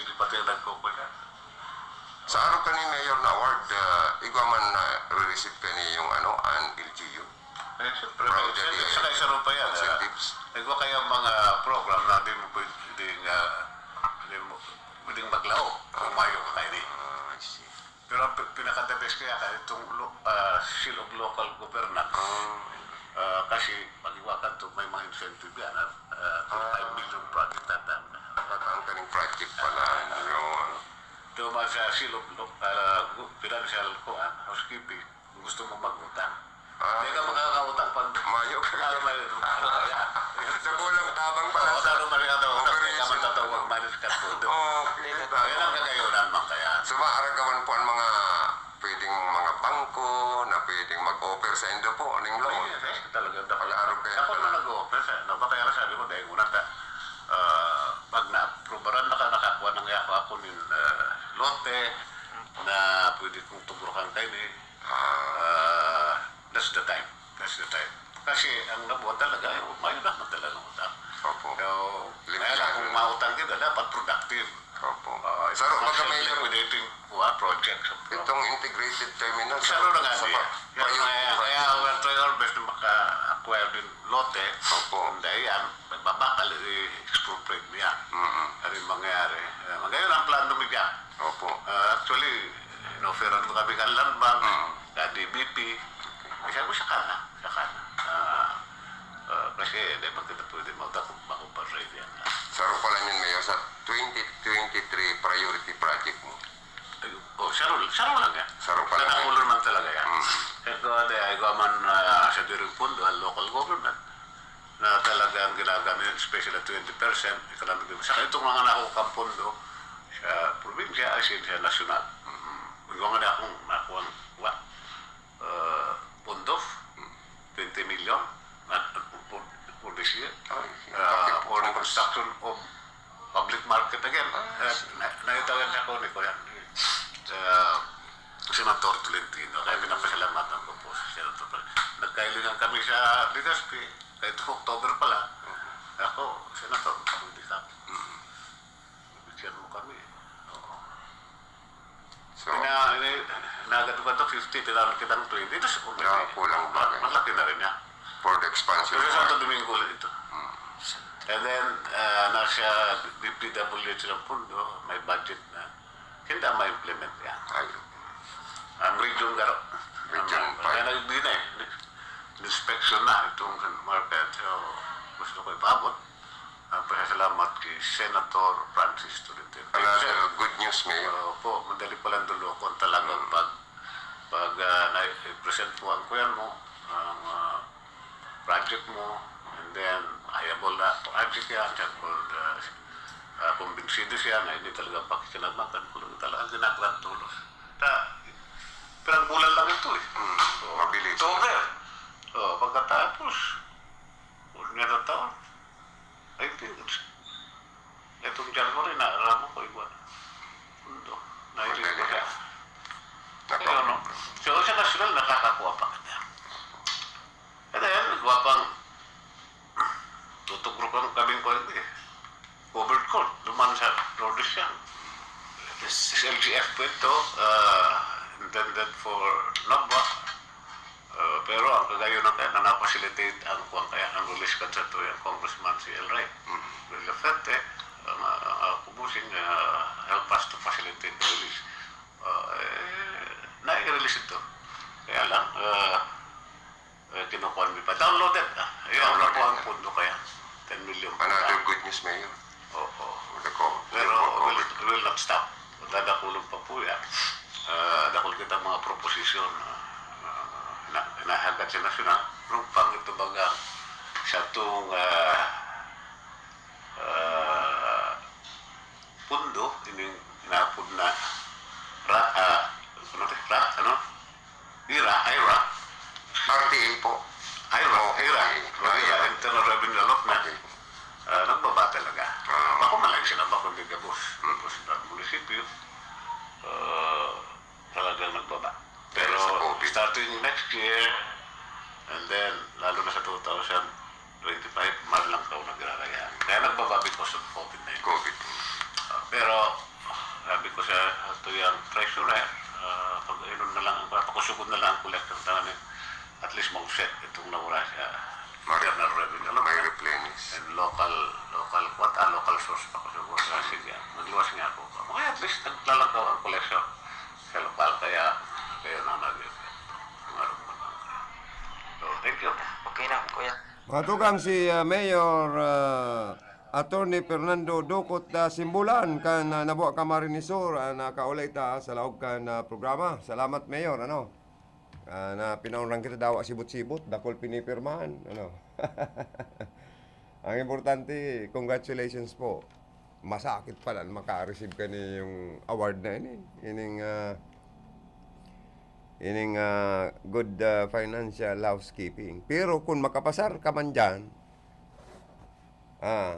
di pati nagkukuya. Sa araw ka ni Mayor na award, ah, igwa man na re-receive ka ni yung ano, an L G U? Eh, siyempre, Proud siyempre, ka sa din. Kaisa rin pa yan, ah. Incentives. Igwa kaya mga program na di mo pwede, di nga, di mo pwedeng maglaog kung mayo ka kayo ni. Ah, I see. Pero ang pi-, pinaka-the best kaya, kaya itong lo-, ah, seal of local governance. Ah. Ah, kasi pag-iwakan to, may mga incentive yan, ah, ah, Ah. five million project na dami. At ang kaning project pala, Ah. yun. Ito, mga sa seal of lo-, ah, gu-, financial ko, ah, housekeeping, kung gusto mo mag-utang. Ah. Hindi ka makakautang pag Mayo ka. Ah, mayo. Ano kaya? Sa kulang tabang pala Oo, sa ano man yung ano, operation. Tama, tama, tama, minus ka po. Okay, Kaya tama. lang kagayunan man kaya. So, maaragawan po ang mga pwedeng mga bangko na pwedeng mag-offer sa indo po, ning loan. Yes, yes, talaga. Pag-aaro kayo Ako pala. na nag-offer sa, no, kaya nga sabi ko, dahil una ta, ah, pag na-approveran na ka, nakakuha na nga Ako nin, ah, lote na pwede kong tugrokan kaini. Ah, that's the time. That's the time. Kasi ang nabuhat talaga, mayo naman talaga ng utang. Opo. So, kaya lang kung mautang kita, dapat productive. Opo. Ah, Saro, baga may liquidating, ah, project. Itong integrated terminal, saro na nga sa niya. Kaya, kaya we'll try our best na maka-acquire din lote. Opo. Dahil yan, magbabakal, i-expropriate niya. Mm. Ano yung mangyayari? Eh, magayon ang plano mi diyan. Opo. Ah, actually, in-offeran ko kami kan Land Bank, Mm. kan D B P. Eh, sabi ko, "Saka na, saka na." Ah, ah, kasi di ba kita pwede mautak kung makumpara yan. Saro pala yun, Mayor, sa twenty twenty-three priority project mo? Ay, oh, saro, saro lang yan. Saro pala. Sa Nakulo naman talaga yan. Mm. Kaya ko, di, ay ko man, ah, sa direct pondo, ang local government. Na talagang ginagamit, especially twenty percent economic development. Saka itong mga nakukuha pondo sa probinsya, ay sa, sa nasyonal. Mm. Ikaw nga na akong nakuha, what? Uh, pondo, twenty million, at for, for this year. Ay, Uh, bakit for the po? Construction of public market again. Ah, Uh, na, naitawagan niya ako ni Kuya, uh, Senator Tolentino, kaya pinapasalamatan ko po si Senator Tolentino. Nagkailingan kami sa Legazpi, kahit October pala. Mhm. Ako, "Senator, pwede ka. Mhm. Bigyan mo kami." Oo. So, Ina-, ina-, nagad ko to fifty, tinawag kitang twenty. Tapos, Ah, kulang pa rin. Malaki na rin yan. For the expansion Pero part. Santo Domingo ulit ito. Hmm. And then, ah, nasa D P W H ng pondo, may budget na. Hindi ma-implement yan. Ay. Ang region garo. Region Ang, five. Kaya nag-, di na eh. Inspection na itong market. So, gusto ko ipaabot ang pasasalamat kay Senator Francis Tolentino. Another good news, Mayor. Opo, madali palang dulokon talaga Mm. pag, pag, ah, na-, i-present mo ang kuyan mo, ang, ah, project mo, and then viable na project yan, siya po, ah, ah, kumbinsido siya na hindi talaga pakikinabang, kung talagang ginagawa ang tulos. Ta, pinagbulan lang ito eh. Mm, So, mabilis. October. Oh, pagkatapos, huwag na taon. I think, itong January, naaraman ko, iba. Pundo. Naisip ko Madali siya. na. Nako. Ayun, no? So, sa nasyonal, nakakakuha pa kita. And then, nagwa pang tutugro kang kabing ko, hindi. Covered court, duman sa Lourdes yan. This is L G F po ito, uh, intended for Nabua. Uh, pero ang kagayon na kaya na na-facilitate ang kuwan kaya ang release kan sa tuyang Congressman si El Rey. Mm. Well, affected, ang, ang, ang kubusing, uh, help us to facilitate the release. Uh, eh, nai-release ito. Kaya lang, uh, eh, kinukuha mi pa. Downloaded na. Ayun, Downloaded nakuha ang na. Pondo kaya. Ten million pa Another lang. Good news, Mayor. Oo. Nako, Pero nako, we'll, nako. We'll not stop. Magdadakulog pa po yan. Ah, dakul kita mga proposition. Ah, na, nahagat sa nasyonal. Pero pang ito baga sa itong, ah, ah, pundo, ining inapod na ra, ah, ano to? Ra, ano? Ira, ira. R T A po. Ira, Oh, ira. R T A. Ira, Internal Revenue Allotment. Okay. Ah, nagbaba talaga. Ah. Bako man lang sila, bako hindi gabos. Hmm. Tapos sa munisipyo, ah, talagang nagbaba. Pero Dahil sa COVID. Starting next year, and then, lalo na sa two thousand twenty-five, mahal lang ka na ginagaya. Kaya nagbaba because of COVID nineteen. COVID. Ah, pero, sabi ko sa, sa tuyang treasurer, ah, pag-inom na lang, papakusugon na lang ang kolekta ng tanganin, at least ma-offset itong nawala sa May, Internal Revenue. May replenish. And local, local, what, ah, local source pa ko siguro. Ah, sige, nagluwas nga ako. Okay, at least naglalagaw ang kolekta sa lokal, kaya, kaya na nag-epekto. So, thank you. Okay na, kuya. Mga tugang, si, ah, Mayor, ah, Attorney Fernando Ducot, ah, Simbulan, kan, ah, Nabua, Camarines Sur, ah, nakaulay ta sa laog kan, ah, programa. Salamat, Mayor, ano? Ah, na pinaunrang kita dawa sibot-sibot, dakul pinipirmahan, ano? Ang importante, congratulations po. Masakit pala na maka-receive ka niyong award na ini. Ining, ah, ining, ah, good, ah, financial housekeeping. Pero kung makapasar ka man diyan, ah,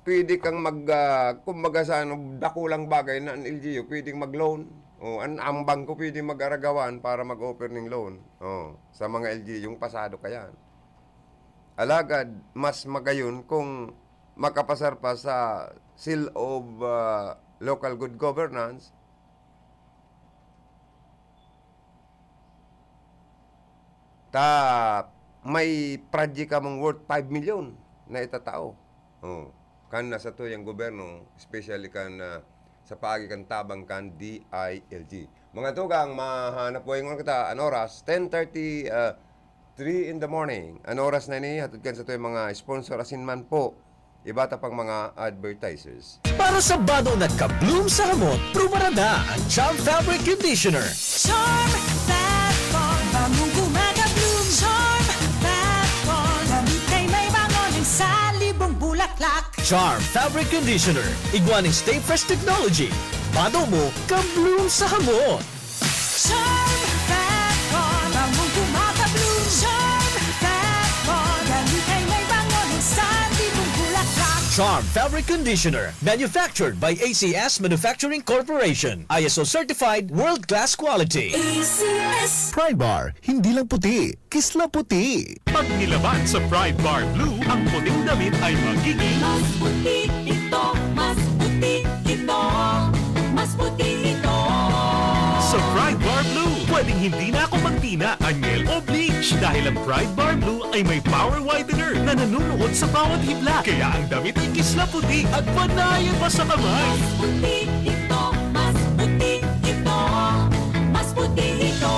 pwede kang mag, ah, kumbaga sa ano, dakulang bagay na ang L G U pwedeng mag-loan. O, an, ang bangko pwede mag-aragawan para mag-offer ning loan. O, sa mga L G U, yung pasado ka yan. Alagad, mas magayon kung makapasar pa sa Seal of, ah, Local Good Governance, ta may project kamong worth five million na itatao. Oh, kan nasa tuyang gobyerno, especially kan, ah, sa paagi kan tabang kan D I L G. Mga tugang, mahanap buhay ngon kita, an oras, ten thirty, ah, three in the morning. An oras na ini, hatod kan sa tuyang mga sponsor asin man po, iba ta pang mga advertisers. Para sa bado na ka-bloom sa hamot, prubarada ang Charm Fabric Conditioner. Charm Fat Bond, bangong gumagabloom. Charm Fat Bond, gamit kay may bango ng salibong bulaklak. Charm Fabric Conditioner, igwa ning Stay Fresh Technology. Bado mo, ka-bloom sa hamot. Charm Fat Bond, bangong gumagabloom. Charm Fat Bond, gamit kay may bango ng salibong bulaklak. Charm Fabric Conditioner, manufactured by A C S Manufacturing Corporation, I S O certified, world-class quality. A C S. Pride Bar, hindi lang puti, kislaputi. Pag nilaban sa Pride Bar Blue, ang puting damit ay magiging mas puti ito, mas puti ito, mas puti ito. Sa Pride Bar Blue, pwedeng hindi na ako magtina, anyel o bleach dahil ang Pride Bar Blue ay may power whitener na nanunuot sa bawat hibla. Kaya ang damit ay kislaputi at panayan pa sa kamay. Mas puti ito, mas puti ito, mas puti ito.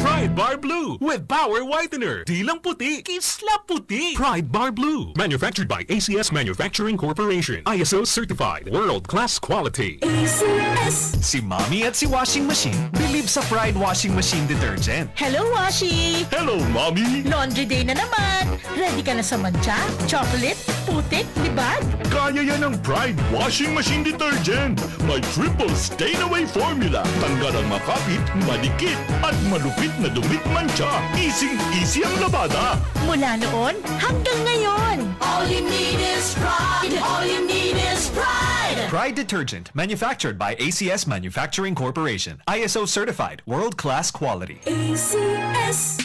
Pride Bar Blue with power whitener. Di lang puti, kislaputi. Pride Bar Blue. Manufactured by A C S Manufacturing Corporation. I S O certified. World class quality. A C S. Si Mommy at si Washing Machine bilib sa Pride Washing Machine Detergent. Hello, Washi! Hello, Mommy! Laundry day na naman! Ready ka na sa mantsa, chocolate, putik, libag? Kaya yan ng Pride Washing Machine Detergent! May triple stain away formula. Tanggal ang makapit, madikit, at malupit na dumi at mantsa. Easy-easy ang labada. Mula noon hanggang ngayon. All you need is Pride. All you need is Pride. Pride Detergent, manufactured by A C S Manufacturing Corporation. I S O certified, world-class quality. A C S.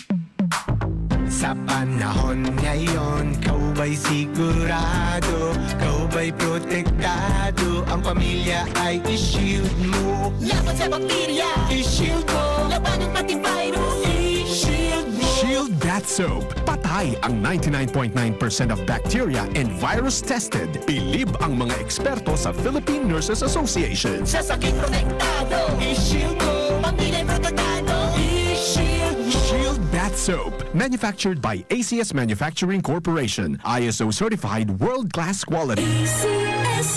Sa panahon ngayon, ikaw ba'y sigurado? Ikaw ba'y protektado? Ang pamilya ay i-shield mo. Laban sa bakterya, i-shield mo. Labanan pati virus, i-shield mo. Shield Bath Soap. Patay ang ninety-nine point nine percent of bacteria and virus tested. Bilib ang mga eksperto sa Philippine Nurses Association. Sa sakit protektado, i-shield mo. Pamilya protektado, i-shield mo. Shield Bath Soap. Manufactured by A C S Manufacturing Corporation. I S O certified world-class quality. A C S.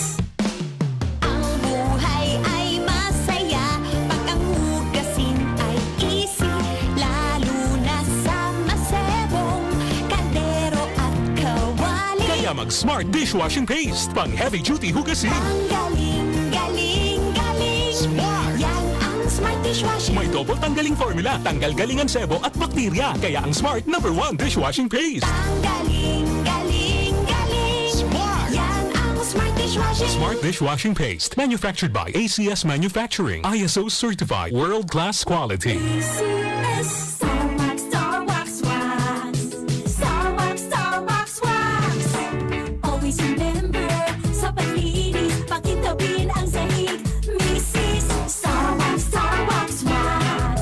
Ang buhay ay masaya pag ang hugasin ay easy, lalo na sa masebong kaldero at kawali. Kaya mag-Smart Dishwashing Paste, pang heavy duty hugasin. Ang galing, galing, galing. Smart! Yan ang Smart Dishwashing. May double tanggaling formula, tanggal galing ang sebo at bakterya. Kaya ang Smart number one dishwashing paste. Ang galing, galing, galing. Smart! Yan ang Smart Dishwashing. Smart Dishwashing Paste. Manufactured by A C S Manufacturing. I S O certified. World class quality. A C S. Star Wax, Star Wax Wax. Star Wax, Star Wax Wax. Always remember, sa paglinis, pakintabin ang sahig. Misis, Star Wax, Star Wax Wax.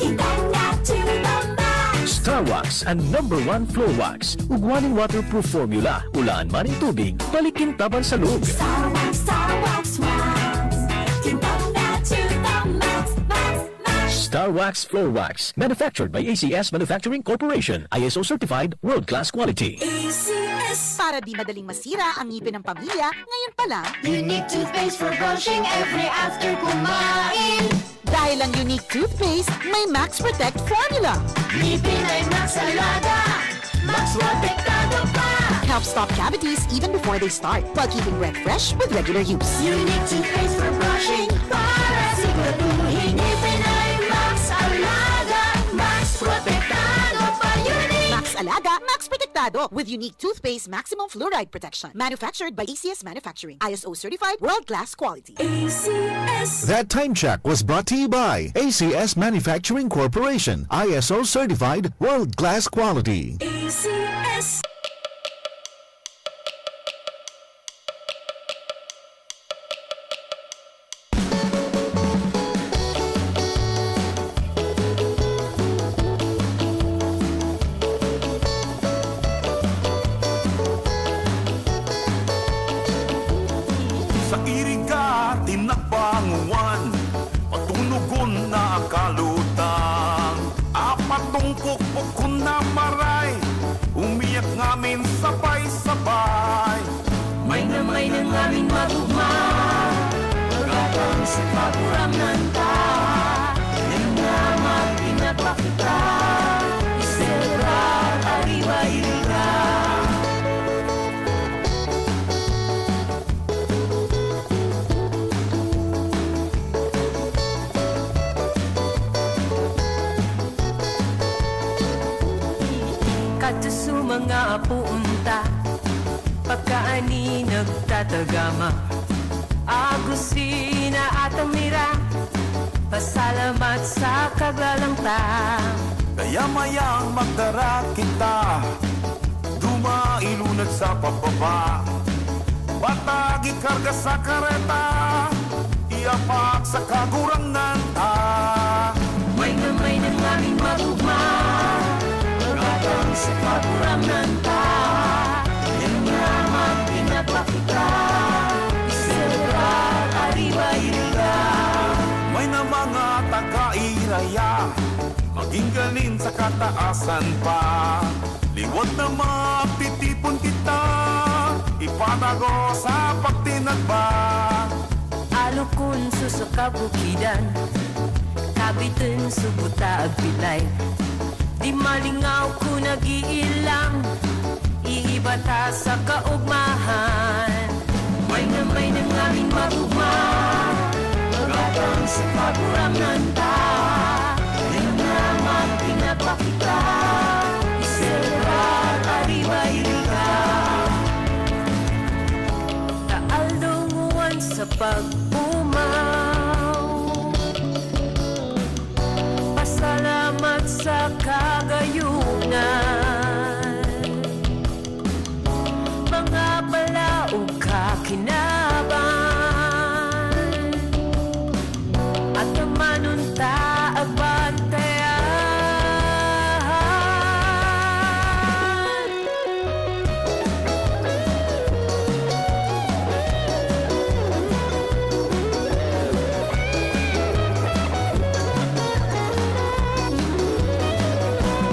Kintab na to the max. Star Wax, ang number one floor wax. Ugwa nin waterproof formula. Ulaan man nin tubig, balik kintab an salog. Star Wax, Star Wax Wax. Kintab na to the max, max, max. Star Wax Floor Wax. Manufactured by A C S Manufacturing Corporation. I S O certified, world-class quality. A C S. Para di madaling masira ang ngipin ng pamilya, ngayon pa lang, Unique toothpaste for brushing every after kumain. Dahil ang Unique toothpaste may Max Protect formula. Ngipin ay Max Alaga, Max Protektado pa. Helps stop cavities even before they start, while keeping breath fresh with regular use. Unique toothpaste for brushing, para siguraduhin ngipin ay Max Alaga, Max Protektado pa. Unique. Max Alaga, Max Protektado. protektado with unique toothpaste maximum fluoride protection. Manufactured by A C S Manufacturing. I S O certified, world-class quality. A C S. That time check was brought to you by A C S Manufacturing Corporation, I S O certified, world-class quality. A C S. Sa iriga, tinagbanguan, patunugon na kalutang. Apat tong pukpok kun na maray, umiyak ngamin sabay-sabay. May na may na ngamin magugma, magatang sa kagurangan ta. Yan nga, magpinagpakita, iselebrar, ariba, iriga. Kadto sa mga apoon ta, pagkaani nagtatagama. Agustina at Amira, pasalamat sa Kaglalang ta. Kaya mayang magdara kita, dumailunad sa pababa. Batag ikarga sa kareta, iapak sa Kagurangnan ta. May na may na ngamin magugma, magatang sa Kagurangnan ta. Yan nga, magpinagpakita, iselebrar, ariba, iriga. May na mga taga-iraya, magingganin sa kataasan pa. Liwat na magtitipon kita, ipatago sa pagtinagba. Alokon sa kabukidan, kabiton sa buta agbilay. Di malingaw kun nag-iilang, iiba ta sa kaugmahan. May na may na ngamin magugma, magatang sa Kagurangnan ta. Yan nga, magpinagpakita, iselebrar, ariba, iriga. Kaaldaw nguan sa pag-omaw, pasalamat sa kagayonan. Mga balaog kakinaban, at amanon ta agbantayan.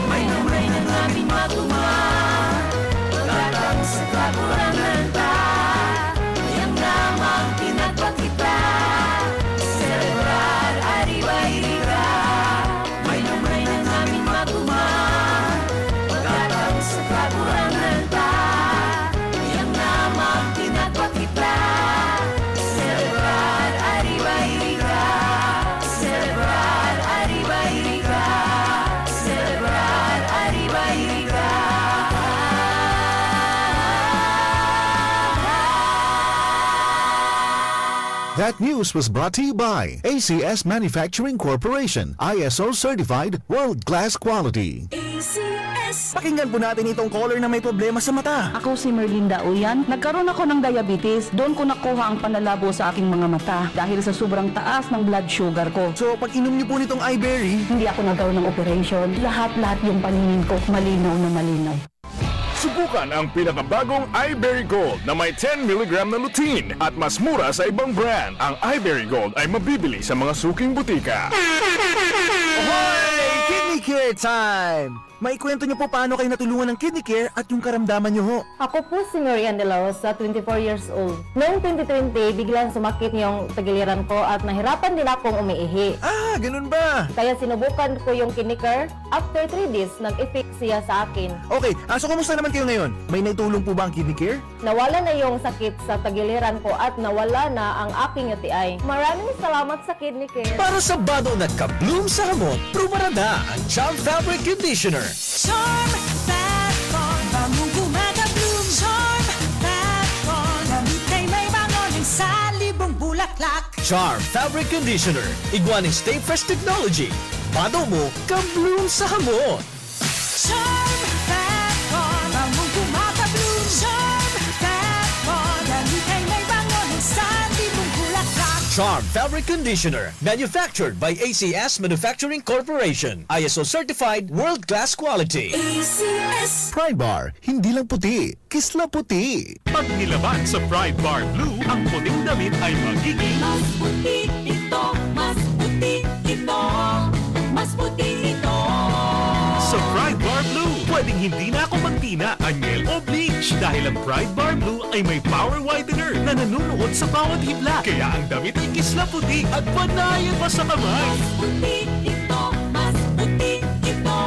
May na may na ngamin magugma, magatang sa Kagurangnan ta. Yan nga, magpinagpakita, iselebrar, ariba, iriga. May na may na ngamin magugma, magatang sa Kagurangnan ta. Yan nga, magpinagpakita, iselebrar, ariba, iriga. Iselebrar, ariba, iriga. Iselebrar, ariba, iriga. That news was brought to you by A C S Manufacturing Corporation, I S O certified, world-class quality. A C S. Pakinggan po natin itong caller na may problema sa mata. Ako si Merlinda Uyan. Nagkaroon ako ng diabetes. Doon ko nakuha ang panlalabo sa aking mga mata dahil sa sobrang taas ng blood sugar ko. So, pag inom niyo po nitong iBerry, hindi ako nagkaroon ng operation. Lahat-lahat yung paningin ko, malinaw na malinaw. Subukan ang pinakabagong iBerry Gold na may ten milligram na lutein at mas mura sa ibang brand. Ang iBerry Gold ay mabibili sa mga suking butika. Hoy! Kidney Care Time! Maikwento niyo po paano kayo natulungan ng Kidney Care at yung karamdaman niyo ho. Ako po si Marian De La Rosa, twenty-four years old. Noong twenty twenty, biglang sumakit yung tagiliran ko at nahirapan din akong umiihi. Ah, ganun ba? Kaya sinubukan ko yung Kidney Care. After three days, nag-effect siya sa akin. Okay, ah, so kumusta naman kayo ngayon? May naitulong po ba ang Kidney Care? Nawala na yung sakit sa tagiliran ko at nawala na ang aking U T I. Maraming salamat sa Kidney Care. Para sa bado na ka-bloom sa hamot, prubarada ang Charm Fabric Conditioner. Charm Fat Foam. Bango Clock. Charm Fabric Conditioner. Igwa nin Stay Fresh Technology. Bado mo, ka-bloom sa hamon. Charm Fat Bar, bangong kumaka-bloom. Charm Fat Bar, damit ay may bango ng santi mong bulaklak. Charm Fabric Conditioner, manufactured by A C S Manufacturing Corporation. I S O certified, world-class quality. A C S. Pride Bar, hindi lang puti, kisla puti. Pag nilaban sa Pride Bar Blue, ang puting damit ay magiging Mas puti ito, mas puti ito, mas puti ito. Sa Pride Bar Blue, pwedeng hindi na ako magtina, anyel o bleach dahil ang Pride Bar Blue ay may power whitener na nanunuot sa bawat hibla. Kaya ang damit ay kisla puti at panayan pa sa kamay. Mas puti ito, mas puti ito,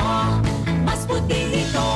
mas puti ito.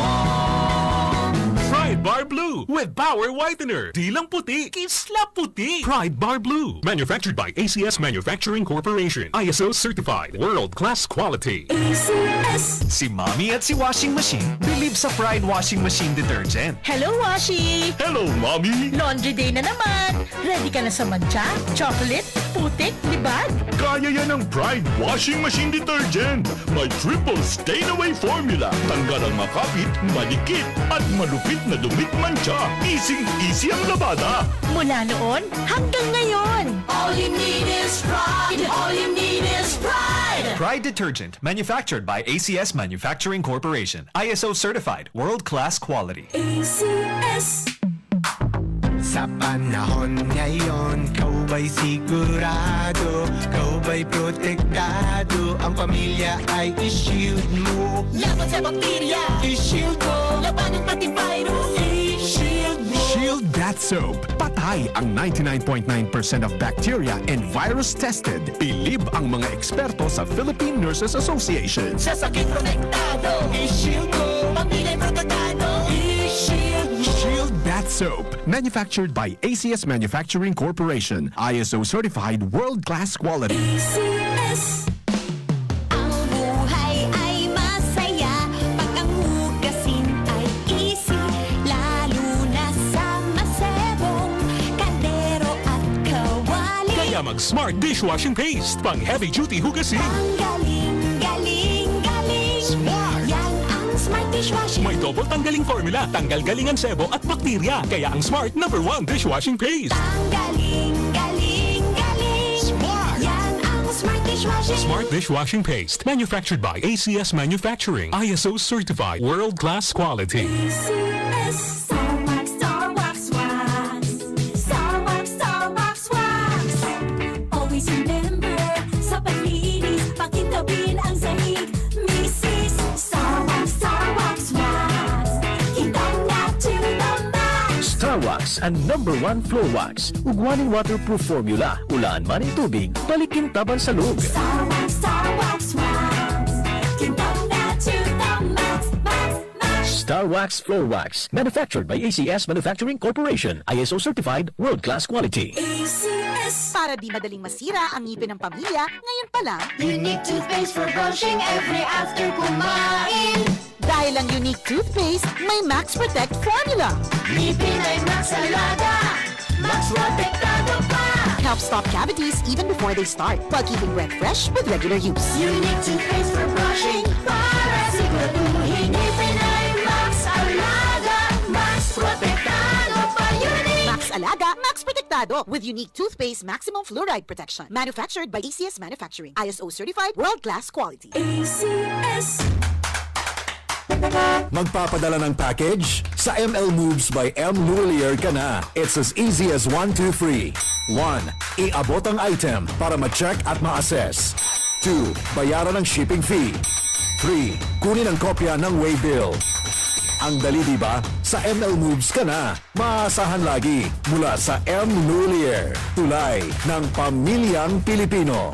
Pride Bar Blue with power whitener. Di lang puti, kisla puti. Pride Bar Blue. Manufactured by A C S Manufacturing Corporation. I S O certified. World class quality. A C S. Si Mommy at si Washing Machine believe sa Pride Washing Machine Detergent. Hello, Washi! Hello, Mommy! Laundry day na naman! Ready ka na sa mantsa, chocolate, putik, libag? Kaya yan ng Pride Washing Machine Detergent! May triple stain away formula. Tanggal ang makapit, madikit, at malupit na dumit mantsa. Easy-easy ang labada. Mula noon hanggang ngayon. All you need is Pride. All you need is Pride. Pride Detergent, manufactured by A C S Manufacturing Corporation. I S O certified, world-class quality. A C S. Sa panahon ngayon, ikaw ba'y sigurado? Ikaw ba'y protektado? Ang pamilya ay i-shield mo. Laban sa bakterya, i-shield mo. Labanan pati virus, i-shield mo. Shield Bath Soap. Patay ang ninety-nine point nine percent of bacteria and virus tested. Bilib ang mga eksperto sa Philippine Nurses Association. Sa sakit protektado, i-shield mo. Pamilya protektado, i-shield mo. Shield Bath Soap. Manufactured by A C S Manufacturing Corporation. I S O certified, world-class quality. A C S. Ang buhay ay masaya pag ang hugasin ay easy, lalo na sa masebong kaldero at kawali. Kaya mag Smart Dishwashing Paste, pang heavy duty hugasin. Ang galing, galing, galing. Smart! Yan ang Smart Dishwashing. May double tanggaling formula, tanggal galing ang sebo at bakterya. Kaya ang Smart number one dishwashing paste. Ang galing, galing, galing. Smart! Yan ang Smart Dishwashing. Smart Dishwashing Paste, manufactured by A C S Manufacturing, I S O certified, world-class quality. A C S. Star Wax, Star Wax Wax. Star Wax, Star Wax Wax. Always remember, sa paglinis, pakintabin ang sahig. Misis, Star Wax, Star Wax Wax. Kintab na to the max. Star Wax, ang number one floor wax. Ugwa nin waterproof formula. Ulaan man nin tubig, balik kintab an salog. Star Wax, Star Wax Wax. Kintab na to the max, max, max. Star Wax Floor Wax. Manufactured by A C S Manufacturing Corporation. I S O certified, world-class quality. A C S. Para di madaling masira ang ngipin ng pamilya, ngayon pa lang. Unique toothpaste for brushing every after kumain. Dahil ang Unique Toothpaste may Max Protect Formula. Ngipin ay Max Alaga, Max Protektado pa. Helps stop cavities even before they start, while keeping breath fresh with regular use. Unique Toothpaste for brushing, para siguraduhin ngipin ay Max Alaga, Max Protektado pa. Unique! Max Alaga, Max Protektado, with Unique Toothpaste Maximum Fluoride Protection. Manufactured by A C S Manufacturing. I S O certified, world-class quality. A C S. Magpapadala ng package? Sa M L Moves by M Lulier ka na. It's as easy as one, two, three. One, iabot ang item para ma-check at ma-assess. Two, bayaran ang shipping fee. Three, kunin ang kopya ng waybill. Ang dali, di ba? Sa M L Moves ka na. Maasahan lagi mula sa M Lulier, tulay ng pamilyang Pilipino.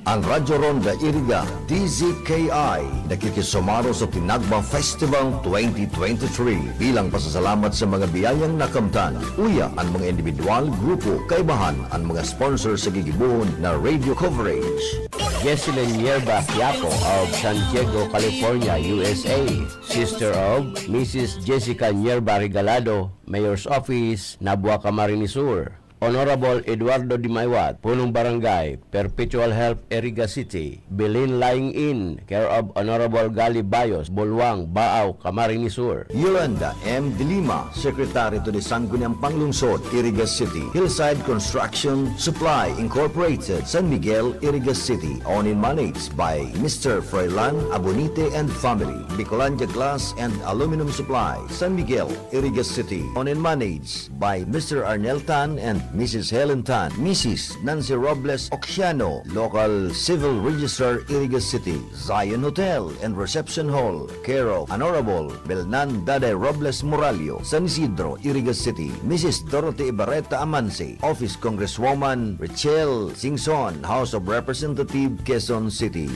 Ang Radyo Ronda Iriga, D Z K I, nakikisumaro sa Tinagba Festival twenty twenty-three. Bilang pasasalamat sa mga biyayang nakamtan, uya an mga indibidwal, grupo, kaibahan, an mga sponsor sa gigibohon na radio coverage. Jesselyn Nierba Quiapo of San Diego, California, U S A, sister of Missus Jessica Nierba Regalado, Mayor's Office, Nabua, Camarines Sur. Honorable Eduardo Dimaiwat, Punong Barangay, Perpetual Health, Iriga City. Belin Lying In, care of Honorable Gali Bayos, Bulwang, Baao, Camarines Sur. Yolanda M. De Lima, Secretary to the Sangguniang Panglungsod, Iriga City. Hillside Construction Supply Incorporated, San Miguel, Iriga City. Owned and managed by Mister Froilan Abonite and family. Bicolandia Glass and Aluminum Supply, San Miguel, Iriga City. Owned and managed by Mister Arnel Tan and Missus Helen Tan. Missus Nancy Robles Oxiano, Local Civil Registrar, Iriga City. Zion Hotel and Reception Hall, care of Honorable Belnan Daday Robles Morallo, San Isidro, Iriga City. Missus Dorothy Ibarreta Amanse, Office Congresswoman Richelle Singson, House of Representative, Quezon City.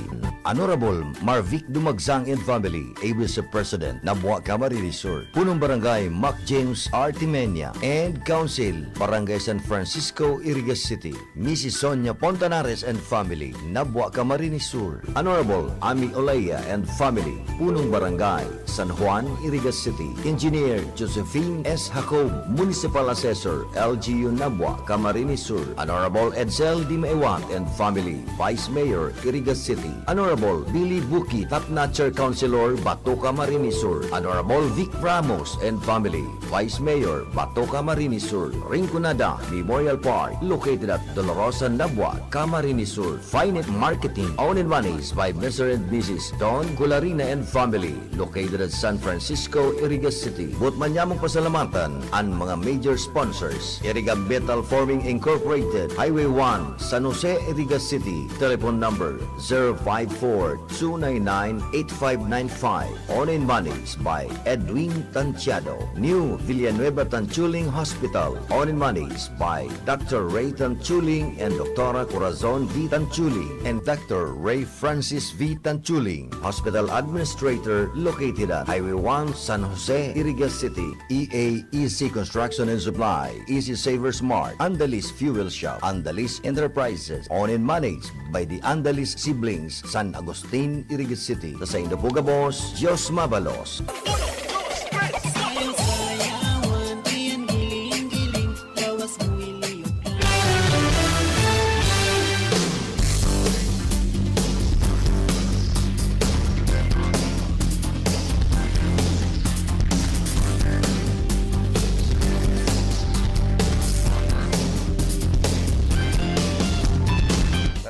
Honorable Marvic Dumagsang and family, A B C President, Nabua, Camarines Sur. Punong Barangay Mac James Artimenia and Council, Barangay San Francisco, Iriga City. Missus Sonia Pontanares and family, Nabua, Camarines Sur. Honorable Ami Olea and family, Punong Barangay San Juan, Iriga City. Engineer Josephine S. Jacob, Municipal Assessor, L G U Nabua, Camarines Sur. Honorable Edsel Dimaiwat and family, Vice Mayor, Iriga City. Honorable Billy Buki, Tatnacher Councilor, Bato, Camarines Sur. Honorable Vic Ramos and family, Vice Mayor, Bato, Camarines Sur. Rinconada Memorial Park, located at Dolorosa, Nabua, Camarines Sur. Finet Marketing, owned and managed by Mister and Missus Don Cularina and family, located at San Francisco, Iriga City. Boot man nyamong pasalamatan an mga major sponsors: Iriga Metal Forming Incorporated, Highway one, San Jose, Iriga City. Telephone number, zero five four two nine nine eight five nine five. Owned and managed by Edwin Tantiado. New Villanueva Tanchuling Hospital. Owned and managed by Doctor Ray Tanchuling and Doctora Corazon V. Tanchuling and Doctor Ray Francis V. Tanchuling. Hospital Administrator, located at Highway one, San Jose, Iriga City. E A E C Construction and Supply, Easy Savers Mart, Andalis Fuel Shop, Andalis Enterprises, owned and managed by the Andalis Siblings, San Agustin, Iriga City. Sa saindo po gabos, Diyos mabalos.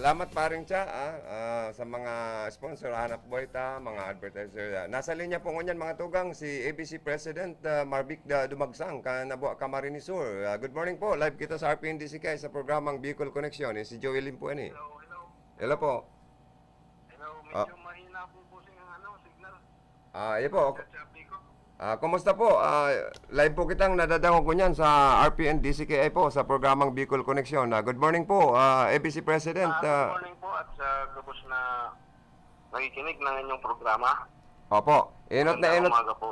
Salamat, Paring Cha, ah, ah, sa mga sponsor, hanap buhay ta, mga advertiser. Ah, nasa linya po ngunyan, mga tugang, si A B C President, ah, Marvic Da-, Dumagsang, kan Nabua, Camarines Sur. Ah, good morning po. Live kita sa R P N D C K sa programang Bicol Connection. Eh, si Joel Lim po yan eh. Hello, hello. Hello po. Hello, Ah. medyo mahina po po sing ano, signal. Ah, iyo po. Chat-chat ko. Ah, kumusta po? Ah, live po kitang nadadangog ngunyan sa R P N D C K I po, sa programang Bicol Connection. Ah, good morning po, ah, A B C President, Ah, good ah. morning po at sa gabos na nakikinig ng inyong programa. Opo. Enot na Magandang enot. umaga po.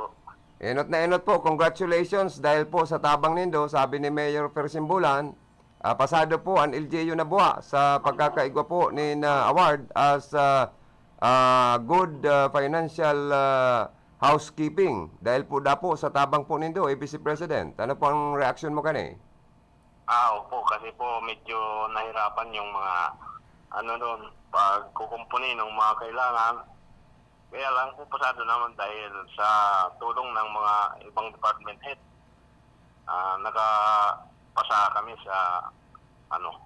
Enot na enot po. Congratulations dahil po sa tabang nindo, sabi ni Mayor Fer Simbulan. Ah, pasado po an L G U Nabua sa pagkakaigwa po nin, ah, award as, ah, ah, good, ah, financial, ah, housekeeping. Dahil po dapo sa tabang po nindo, A B C President. Ano po ang reaksyon mo kani? Ah, opo, kasi po medyo nahirapan yung mga, ano doon, pagkukumpuni ng mga kailangan. Kaya lang po, pasado naman dahil sa tulong ng mga ibang department head, ah, nakapasa kami sa, ano,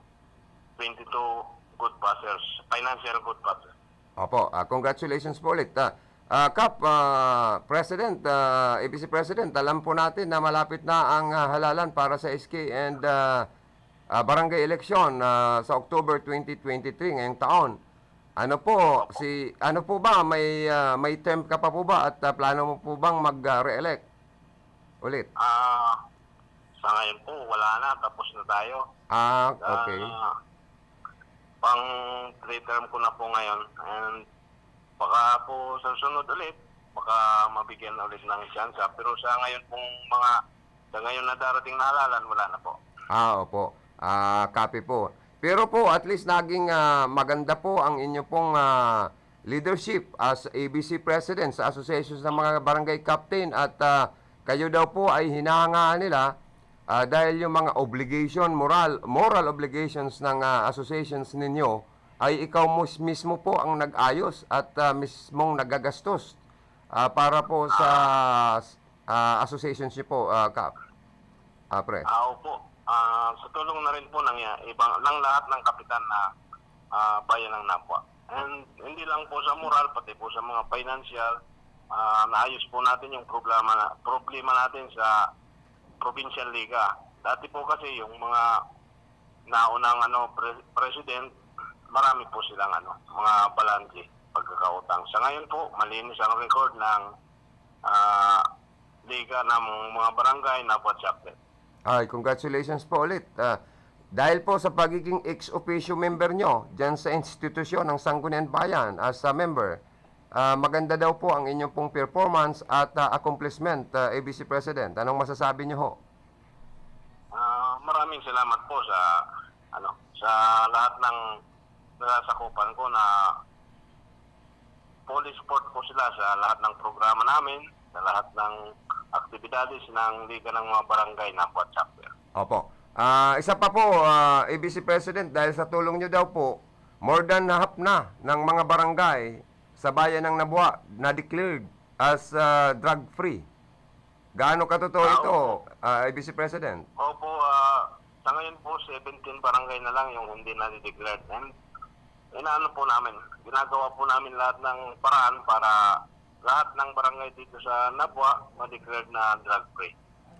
twenty-two good passers, financial good passers. Opo, ah, congratulations po ulit. Ah, ah, Kap, ah, President, ah, A B C President, alam po natin na malapit na ang, ah, halalan para sa S K and, ah, ah, barangay election, ah, sa October twenty twenty-three ngayong taon. Ano po, Opo. si, ano po ba, may, ah, may term ka pa po ba at, ah, plano mo po bang mag, ah, re-elect ulit? Ah, sa ngayon po, wala na. Tapos na tayo. Ah, okay. Ah, pang three term ko na po ngayon. And baka po sa sunod ulit, baka mabigyan na ulit ng chance. Pero sa ngayon pong mga, sa ngayon na darating na halalan, wala na po. Ah, opo. Ah, copy po. Pero po, at least naging, ah, maganda po ang inyo pong, ah, leadership as A B C President sa Association ng mga Barangay Captain at, ah, kayo daw po ay hinahangaan nila, ah, dahil yung mga obligation, moral, moral obligations ng, ah, associations ninyo ay ikaw mus-, mismo po ang nag-ayos at, ah, mismong nagagastos, ah, para po sa, ah, associations niyo po, ah, Kap. Ah, pre. Ah, opo. Ah, sa tulong na rin po ng, ah, ibang, ng lahat ng kapitan na, ah, bayan ng Nabua. And hindi lang po sa moral, pati po sa mga financial, ah, naayos po natin yung problema na, problema natin sa Provincial Liga. Dati po kasi yung mga naunang, ano, pre-, president, marami po silang, ano, mga balanse, pagkakautang. Sa ngayon po, malinis ang record ng, ah, Liga ng mga Barangay Nabua Chapter. Ay, congratulations po ulit. Ah, dahil po sa pagiging ex officio member nyo dyan sa institusyon ng Sangguniang Bayan as a member, ah, maganda daw po ang inyong pong performance at, ah, accomplishment, ah, A B C President. Anong masasabi nyo ho? Ah, maraming salamat po sa, ano, sa lahat ng nasasakupan ko na fully support po sila sa lahat ng programa namin, sa lahat ng aktibidades ng Liga ng mga Barangay Nabua Chapter. Opo. Ah, isa pa po, ah, A B C President, dahil sa tulong nyo daw po, more than half na ng mga barangay sa bayan ng Nabua na declared as, ah, drug-free. Gaano katotoo Ah, ito, opo. ah, A B C President? Opo, ah, sa ngayon po, seventeen barangay na lang yung hindi na-declared. And inaano po namin, ginagawa po namin lahat ng paraan para lahat ng barangay dito sa Nabua ma-declared na drug-free.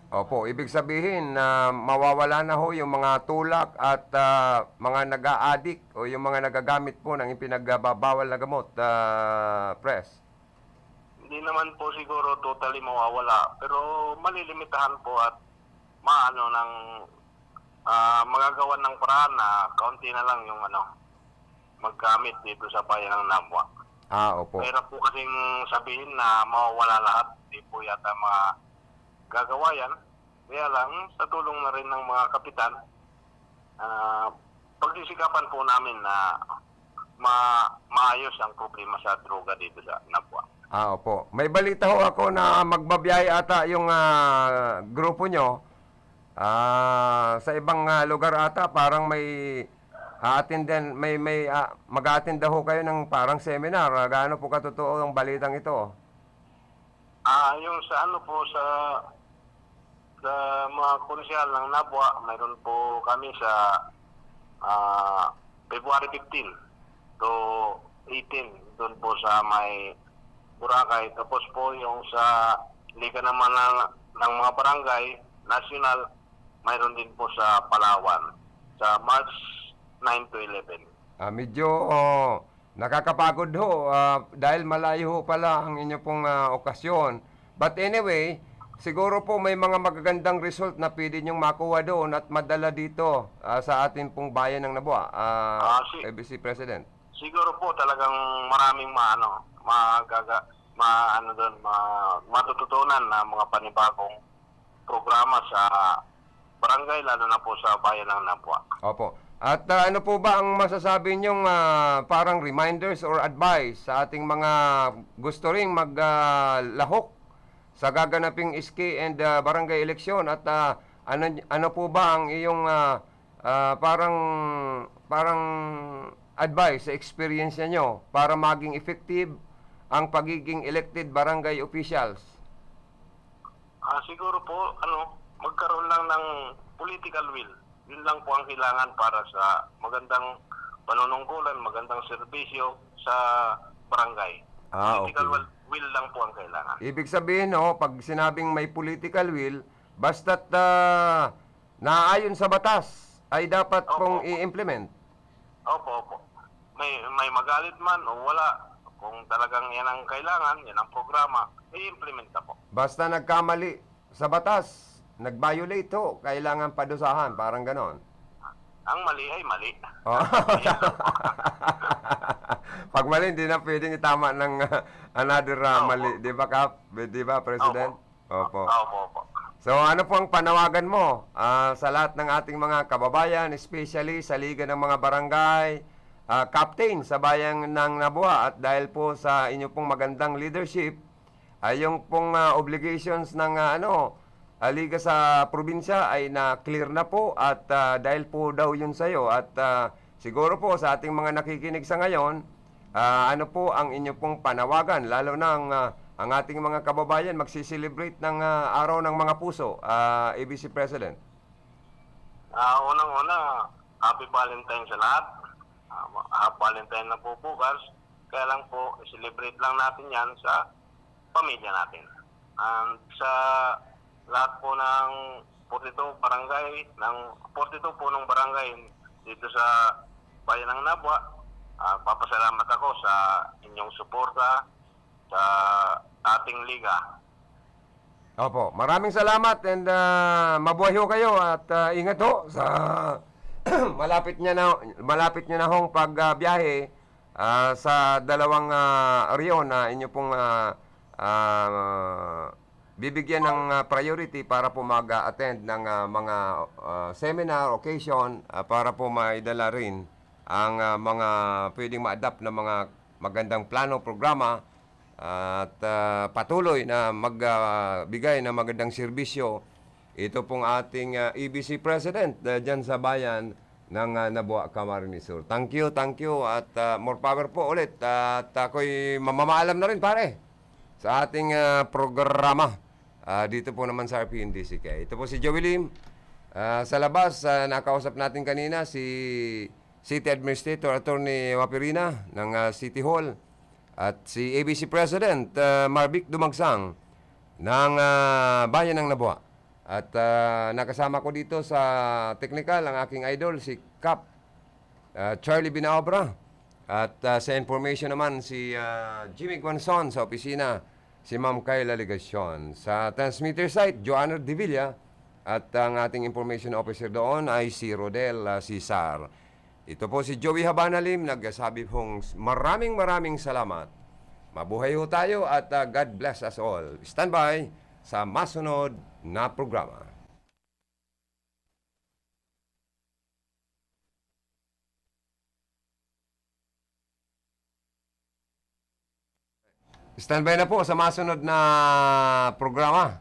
Opo, ibig sabihin na mawawala na ho yung mga tulak at, ah, mga nag-aadik o yung mga nagagamit po ng ipinagbabawal na gamot, ah, Pres? Hindi naman po siguro totally mawawala, pero malilimitahan po at maano ng, ah, magagawan ng paraan na kaunti na lang yung ano, maggamit dito sa bayan ng Nabua. Ah, opo. Mahirap po kasing sabihin na mawawala lahat. Hindi po yata magagawa yan. Kaya lang, sa tulong na rin ng mga kapitan, ah, pagsisikapan po namin na ma-, maayos ang problema sa droga dito sa Nabua. Ah, opo. May balita ho ako na magbabiyahe ata yung, ah, grupo nyo, ah, sa ibang, ah, lugar ata. Parang may aatindan, may, may, ah, mag-aatinda ho kayo ng parang seminar. Ah, gaano po katotoo ang balitang ito? Ah, yung sa ano po, sa, sa mga konsehal ng Nabua, mayroon po kami sa, ah, February fifteen to eighteen, doon po sa may Boracay. Tapos po yung sa Liga naman ng, ng mga Barangay National, mayroon din po sa Palawan, sa March nine to eleven. Ah, medyo, oh, nakakapagod ho, ah, dahil malayo ho pala ang inyo pong, ah, okasyon. But anyway, siguro po may mga magagandang result na pwede niyong makuha doon at madala dito, ah, sa ating pong bayan ng Nabua, ah, Ah, si- A B C President. Siguro po talagang maraming maano, magaga-, maano doon, ma-, matututunan na mga panibagong programa sa barangay, lalo na po sa bayan ng Nabua. Opo. At, ah, ano po ba ang masasabi niyong, ah, parang reminders or advice sa ating mga gusto ring mag, ah, lahok sa gaganaping S K and, ah, barangay eleksyon? At, ah, ano, ano po ba ang iyong, ah, ah, parang, parang advice sa experience niyo para maging effective ang pagiging elected barangay officials? Ah, siguro po, ano, magkaroon lang ng political will. Yun lang po ang kailangan para sa magandang panunungkulan, magandang serbisyo sa barangay. Ah, Political okay. will, will lang po ang kailangan. Ibig sabihin, no, pag sinabing may political will, basta't, ah, naayon sa batas, ay dapat Opo, pong opo. i-implement. Opo, opo. May, may magalit man o wala, kung talagang yan ang kailangan, yan ang programa, i-implement na po. Basta nagkamali sa batas, nag-violate ho, kailangan padusahan, parang ganon. Ang mali ay mali. Oh. Yan lang po. Pag mali, hindi na pwedeng itama ng, ah, another, ah, Opo. mali. Di ba, Kap? Di ba, President? Opo. Opo. Opo, opo. So, ano po ang panawagan mo, ah, sa lahat ng ating mga kababayan, especially sa Liga ng mga Barangay, ah, Captain sa Bayan ng Nabua, at dahil po sa inyo pong magandang leadership, ay yung pong, ah, obligations ng, ah, ano, ah, Liga sa probinsya ay na-clear na po at, ah, dahil po daw yun sa'yo at, ah, siguro po sa ating mga nakikinig sa ngayon, ah, ano po ang inyo pong panawagan, lalo na ang, ah, ang ating mga kababayan magse-celebrate ng, ah, Araw ng Mga Puso, ah, A B C President? Ah, unang-una, Happy Valentine sa lahat. Ah, ma- Happy Valentine na po bukas. Kaya lang po, i-celebrate lang natin yan sa pamilya natin. And sa lahat po ng forty-two barangay, ng forty-two punong barangay dito sa Bayan ng Nabua, ah, papasalamat ako sa inyong suporta sa ating liga. Opo, maraming salamat and, ah, mabuhay ho kayo at, ah, ingat ho sa malapit niya na, malapit niya na hong pag, ah, biyahe, ah, sa dalawang, ah, rehiyon na inyo pong, ah, ah, bibigyan ng, ah, priority para po mag-attend ng, ah, mga, ah, seminar, occasion, ah, para po maidala rin ang, ah, mga pwedeng ma-adapt na mga magandang plano, programa at, ah, patuloy na mag, ah, bigay ng magandang serbisyo. Ito pong ating, ah, A B C President, ah, dyan sa bayan ng, ah, Nabua, Camarines Sur. Thank you, thank you at, ah, more power po ulit. At ako'y mamamaalam na rin, pare, sa ating, ah, programa, ah, dito po naman sa R P N D C K. Ito po si Joey Lim. Ah, sa labas, ah, nakausap natin kanina si City Administrator Attorney Wapirina ng, ah, City Hall at si A B C President, ah, Marvic Dumagsang ng, ah, Bayan ng Nabua. At, ah, nakasama ko dito sa technical ang aking idol, si Kap, ah, Charlie Binaobra. At, ah, sa information naman, si, ah, Jimmy Guanzon sa opisina, si Ma'am Kayla Legacion. Sa transmitter site, Joanna Devilla. At ang ating information officer doon ay si Rodel, ah, Cesar. Ito po si Joey Habanalim, nagsasabi pong maraming, maraming salamat. Mabuhay ho tayo at, ah, God bless us all. Standby sa masunod na programa. Standby na po sa masunod na programa.